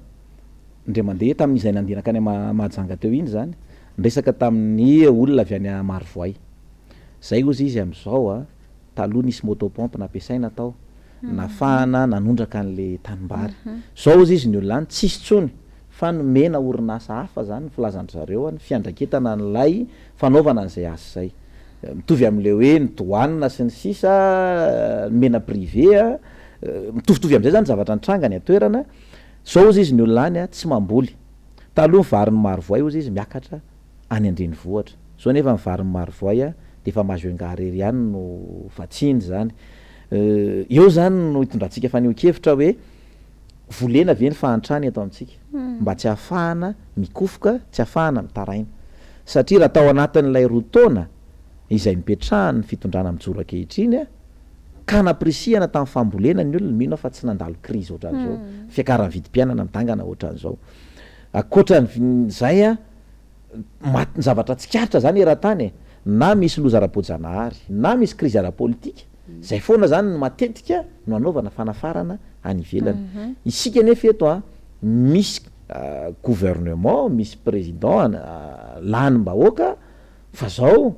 indray mandeha tamin'izay nandeha nankany Mahajanga teo iny izany, niresaka tamin'ny olona avy any Marovoay. Izay hozy izy amin'izao an, taloha nisy moto pompe nampiasaina tao, nafahana nanondraka an'ilay tanimbary. Izao hozy izy ny olona any tsisy intsony fa nomena orinasa hafa izany ny filazan-dry zareo ny fiandraiketana an'ilay fanaovana an'izay asa izay. Mitovy amin'ilay hoe ny douane sy ny sisa, nomena privé a, mitovitovy amin'izay izany ny zavatra nitranga any an-toerana. Izao hozy izy ny olona any tsy mamboly. Taloha ny varin'ny Marovoay hozy izy miakatra any an-drenivohitra. Izao nefa ny varin'ny Marovoay dia efa Majunga irery ihany no vatsiany izany. Eo izany no itondrantsika fanehoan-kevitra hoe volena ve ny fahantrana eto amintsika mba tsy hahafahana mikofoka, tsy hahafahana mitaraina. Satria raha tao anatin'ilay roa taona izay nipetrahan'ny fitondrana mijoro ankehitriny ka nampirisihana tamin'ny fambolena ny olona, mino aho fa tsy nandalo krizy ohatran'izao, fiakaran'ny vidim-piainana midangana ohatran'izao. Ankoatran'izay. Maty ny zavatra tsikaritra zany eran-tany e, na misy loza ara-boajanahary, na misy krizy ara-politika, zay foana zany no matetika no anaovana fanafarana any ivelany. Isika anefa eto an, misy gouvernement, misy président lanim-bahoaka fa zao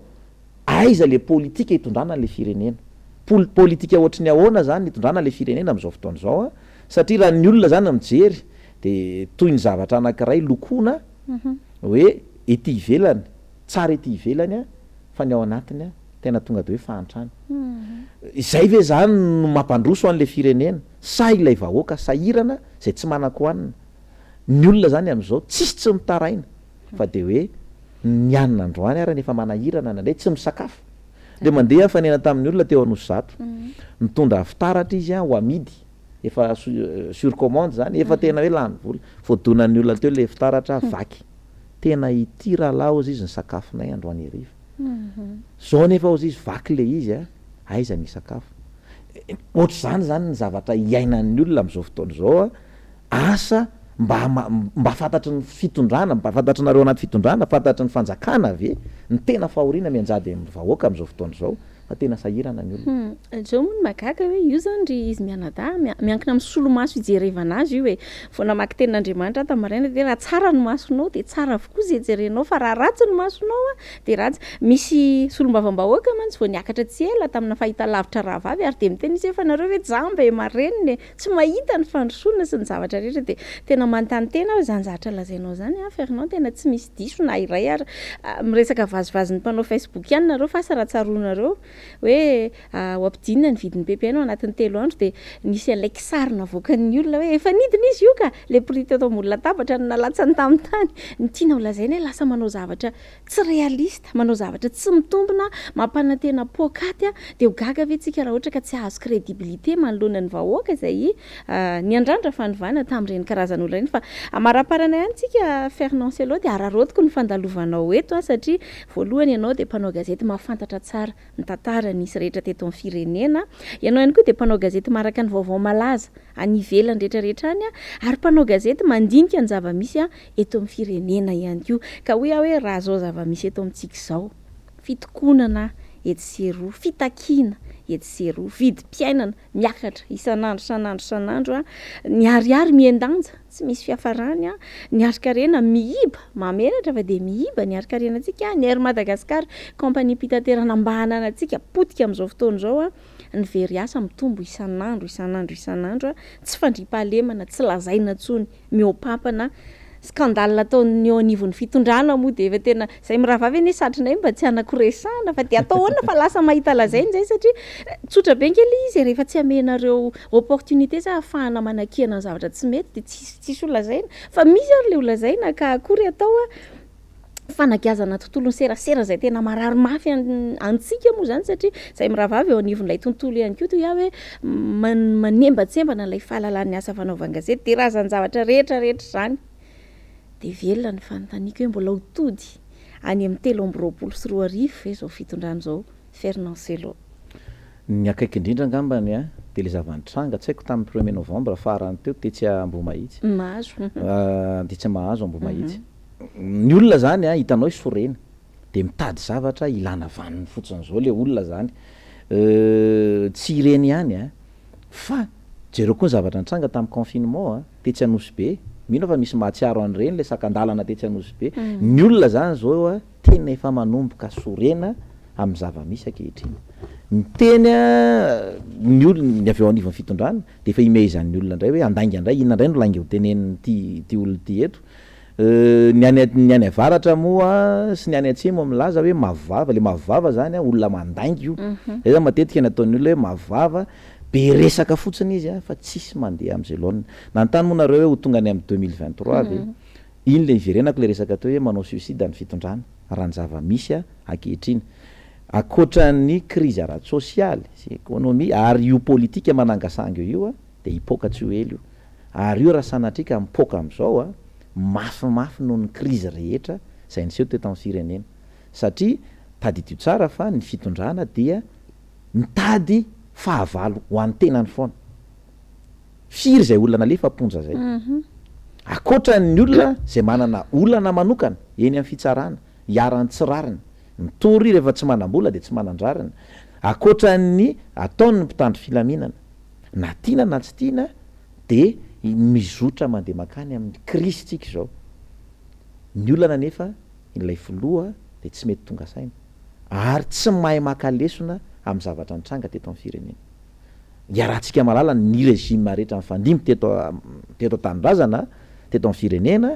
aiza le politika itondrana an'le firenena? Pol- politika ohatry ny ahoana zany ny itondrana le firenena am'zao fotoana izao an? Satria raha ny olona zany mijery de toy ny zavatra anankiray lokoina hoe ety ivelany, tsara ety ivelany an, fa ny ao anatiny an, tena tonga de hoe fahantrana. Izay ve zany no mampandroso an'le firenena sa ilay vahoaka sahirana izay tsy manan-kohanina? Ny olona zany am'zao tsisy tsy mitaraina fa de hoe ny hanina androany ary efa manahirana nandray tsy misakafo. Ndray mandeha nifanena tamin'ny olona teo Anosizato, nitondra fitaratra izy ho amidy, efa sur commande zany, efa tena hoe lany vola, voadonan'ny olona teo le fitaratra vaky. Tena ity rahalahy hozy izy ny sakafonay androany hariva. Zao nefa hozy izy vaky le izy a, aiza ny hisakafo. Ohatr'izany zany ny zavatra iainan'ny olona amin'izao fotoana izao a. Asa mba mba fantatry ny fitondrana, mba fantatrinareo anaty fitondrana, fantatry ny fanjakana ve ny tena fahoriana mianjady amin'ny vahoaka amin'izao fotoana izao fa tena sahirana ny olona. Zao moa no mahagaga hoe io zany ry izy mianadahy miankina amin'ny solomaso ijerevana azy io e. Vao namaky tenin'Andriamanitra aho tamin'ny maraina dia raha tsara ny masonao dia tsara avokoa izay jerenao fa raha ratsy ny masonao dia ratsy. Misy solombavambahoaka mantsy vao niakatra tsy ela tamina fahitalavitra rahavavy ary dia miteny izy hoe fa nareo ve jamba e, marenina e. Tsy mahita ny fandrosoana sy ny zavatra rehetra dia tena manontany tena aho izany zavatra lazainao izany an Fernand tena tsy misy diso na iray ary miresaka vazivazin'ny mpanao Facebook ihany nareo fa asa raha tsaroanareo hoe ho ampidinina ny vidin'ny ppn ao anatin'ny 3 andro dia nisy an'ilay kisary navoakan'ny olona hoe efa nidina izy io ka le prix teto ambony latabatra no nalatsany tamin'ny tany ny tiana ho lazaina hoe lasa manao zavatra tsy réaliste, manao zavatra tsy mitombina, mampanantena poakaty, dia ho gaga ve tsika raha ohatra ka tsy hahazo crédibilité manoloana ny vahoaka izay niandrandra fanovana tamin'ireny karazan'olona ireny. Fa amaraparana ihany tsika Fernand Cello dia araraotiko ny fandalovanao eto satria voalohany ianao dia mpanao gazety mahafantatra tsara ny tantara nisy rehetra teto amin'ny firenena. Ianao ihany koa dia mpanao gazety maharaka ny vaovao malaza any ivelany rehetra rehetra any ary mpanao gazety mandinika ny zava-misy eto amin'ny firenena ihany koa. Ka hoy aho hoe raha izao zava-misy eto amintsika izao, fitokonana etsy sy eroa, fitakiana etsy sy eroa, vidim-piainana miakatra isan'andro isan'andro isan'andro, ny ariary mihen-danja tsy misy fiafarany, ny harin-karena miiba, mahamenatra fa dia miiba ny harin-karenantsika, ny Air Madagascar, kaompaniam-pitaterana mba hananantsika potika amin'izao fotoana izao, ny very asa mitombo isan'andro isan'andro isan'andro, tsy fandriampahalemana tsy lazaina intsony. mihoapampana, scandale ataon'ny eo anivon'ny fitondrana moa dia efa tena izay mirahavavy anie satrinay mba tsy hanako resahana fa dia atao ahoana fa lasa mahita lazaina izay satria tsotra be ange ilay izy e, rehefa tsy amenareo opportunité zay ahafahana manakiana ny zavatra tsy mety dia tsisy tsisy ho lazaina fa misy ary ilay ho lazaina ka akory atao a. fanagiazana tontolon'ny serasera izay tena marary mafy antsika moa izany satria izay mirahavavy eo anivon'ilay tontolo ihany koa toy aho hoe manembatsembana ilay fahalalan'ny asa fanaovan-gazety dia raha izany zavatra rehetra rehetra izany dia velona ny fanontaniako hoe mbola ho tody any amin'ny 2023 ve izao fitondrana izao Fernand Cello. Ny akaiky indrindra angambany dia ilay zava-nitranga, tsy haiko tamin'ny premier novembre farany teo tetsy Ambohimahitsy. Mahazo. Tetsy Mahazo Ambohimahitsy. Ny olona zany a, hitanao hoe sorena, de mitady zavatra ilana vaniny fotsiny zao le olona zany, tsy ireny ihany a, fa jereo koa ny zavatra nitranga tamin'ny confinement a, tetsy Anosibe, mino aho fa misy mahatsiaro an'ireny le sakan-dalana tetsy Anosibe, ny olona zany zao a tena efa manomboka sorena amin'ny zava-misy ankehitriny, miteny a ny olona, ny avy eo anivon'ny fitondrana de efa imehezan'ny olona indray hoe handainga indray, inona indray no lainga ho tenenin'ity ity olona ity eto, Ny any ny any avaratra moa sy ny any atsimo milaza hoe mavo vava, le mavo vava zany a olona mandainga io, zay zany matetika ny ataon'ny olona hoe mavo vava, be resaka fotsiny izy a fa tsisy mandeha am'zay laoniny. Nanontany moa nareo hoe ho tonga any amin'ny 2023 ve? Iny le iverenako le resaka teo hoe manao suicide ny fitondrana raha ny zava-misy a ankehitriny. Ankoatran'ny krizy ara-tsosialy sy ekonomia ary io politika manangasanga io a de hipoaka tsy ho ela io. Ary io raha sanatria ka mipoaka amin'izao a, mafimafy noho ny krizy rehetra izay niseho teto amin'ny firenena. Satria tadidio tsara fa ny fitondrana dia mitady fahavalo ho an'ny tenany foana. Firy izay olona nalefa am-ponja izay? Ankoatra ny olona izay manana olana manokana eny amin'ny fitsarana, iharan'ny tsy rariny, mitory rehefa tsy manam-bola dia tsy manan-drariny. Ankoatra ny ataon'ny mpitandro filaminana, na tiana na tsy tiana dia mizotra mandeha mankany amin'ny krizy tsika izao. Ny olana anefa ilay filoha dia tsy mety tonga saina ary tsy mahay maka lesona amin'ny zavatra nitranga teto amin'ny firenena. Iarahantsika mahalala ny régime rehetra nifandimby teto teto an-tanindrazana, teto amin'ny firenena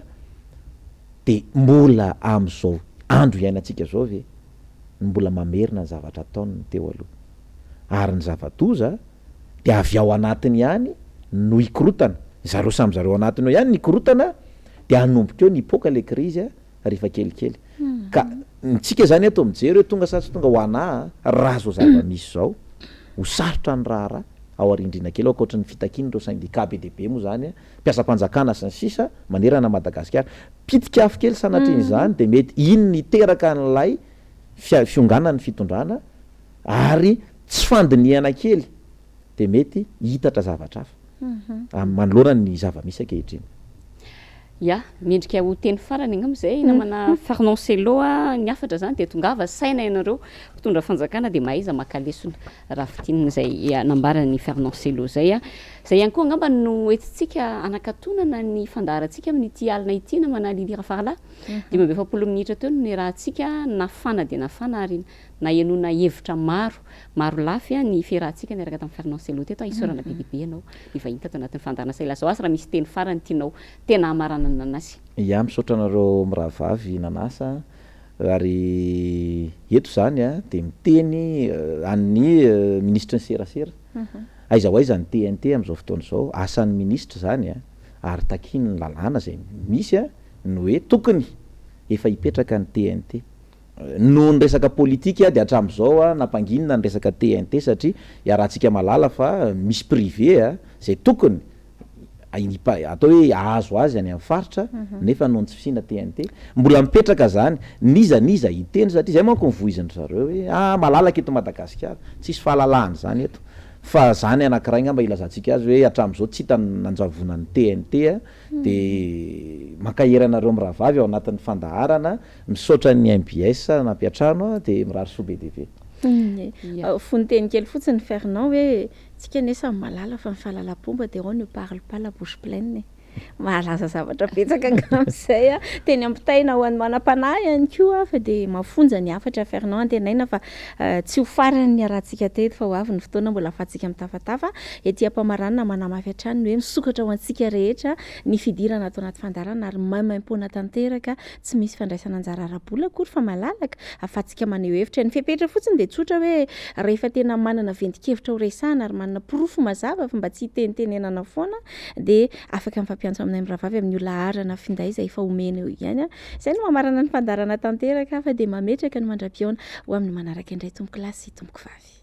dia mbola amin'izao andro iainantsika izao ve no mbola mamerina ny zavatra ataony ny teo aloha? Ary ny zava-doza dia avy ao anatiny ihany no hikorotana, zareo samy zareo anatiny ao ihany no hikorotana dia hanomboka eo ny hipoaka ilay krizy rehefa kelikely. Ka ny tsika zany eto mijery hoe tonga sa tsy tonga ho anà raha zao zava-misy zao, ho sarotra ny raharaha ao arindrina kely ao ankoatry ny fitakian'ireo syndicat be dia be moa zany, mpiasam-panjakana sy ny sisa manerana an'i Madagasikara. Pitika afo kely sanatrian'izany dia mety iny no hiteraka an'ilay fionganan'ny fitondrana ary tsy fandinihana kely dia mety hihitatra zavatra hafa manoloana ny zava-misy ankehitriny. Ya, mendrika ho teny farany angamba izay namana Fernand Cello a, ny hafatra izany dia tongava saina ianareo mpitondra fanjakana dia mahaiza maka lesona raha fintinina izay nambaran'i Fernand Cello izay a. Izay ihany koa angamba no entintsika hanakatonana ny fandaharantsika amin'ity alina ity namana Lily Rafaralahy. 45 minitra teo no niarahantsika nafana dia nafana ary Nahenoana hevitra maro, maro lafy ny fiarahantsika niaraka tamin'i Fernand Cello teto. Isaorana be dia be ianao nivahiny tato anatin'ny fandaharana. Sa ilazao azy raha misy teny farany tianao tena hamaranana anazy. Ya, misaotra anareo mirahavavy nanasa ary eto izany dia miteny an'ny minisitry ny serasera. Aiza ho aiza ny TNT amin'izao fotoana izao? Asan'ny minisitra izany ary takian'ny lalàna izay misy ny hoe tokony efa hipetraka ny TNT. Noho ny resaka politika dia hatramin'izao nampanginina ny resaka TNT satria iarahantsika mahalala fa misy privé izay tokony atao hoe hahazo azy any amin'ny faritra nefa noho ny tsy fisiana TNT mbola mipetraka izany n'iza n'iza hiteny satria izay manko ny voizin-dry zareo hoe ah malalaka eto Madagasikara, tsisy fahalalahana izany eto fa izany anankiray angamba ilazantsika azy hoe hatramin'izao tsy hita ny nanjavonan'ny TNT dia mankahery anareo mirahavavy ao anatin'ny fandaharana Misaotra ny mbs nampiantrano dia mirary soa be dia be. Fononteny kely fotsiny Fernand hoe tsika anie samy mahalala fa ny fahalalam-pomba dia on ne parle pas la bouche pleine e. Mahalaza zavatra betsaka angamba izay a. Teny ampitaina ho an'ny manam-panahy ihany koa fa dia mafonja ny hafatra Fernand antenaina fa tsy ho farany niarahantsika teto fa ho avy ny fotoana mbola ahafahantsika mitafatafa ety am-pamaranana manamafy hatrany ny hoe misokatra ho antsika rehetra ny fidirana ato anaty fandaharana ary maimaimpoana tanteraka Tsy misy fandraisana anjara ara-bola akory fa malalaka, ahafahantsika maneho hevitra. Ny fepetra fotsiny dia tsotra hoe rehefa tena manana ventin-kevitra ho resahana ary manana porofo mazava fa mba tsy hitenitenenana foana dia afaka mifampiantso aminay mirahavavy amin'io laharana finday izay efa omena eo ihany. Izay no mamarana ny fandaharana tanteraka fa dia mametraka ny mandra-pihaona ho amin'ny manaraka indray tompokolahy sy tompokovavy.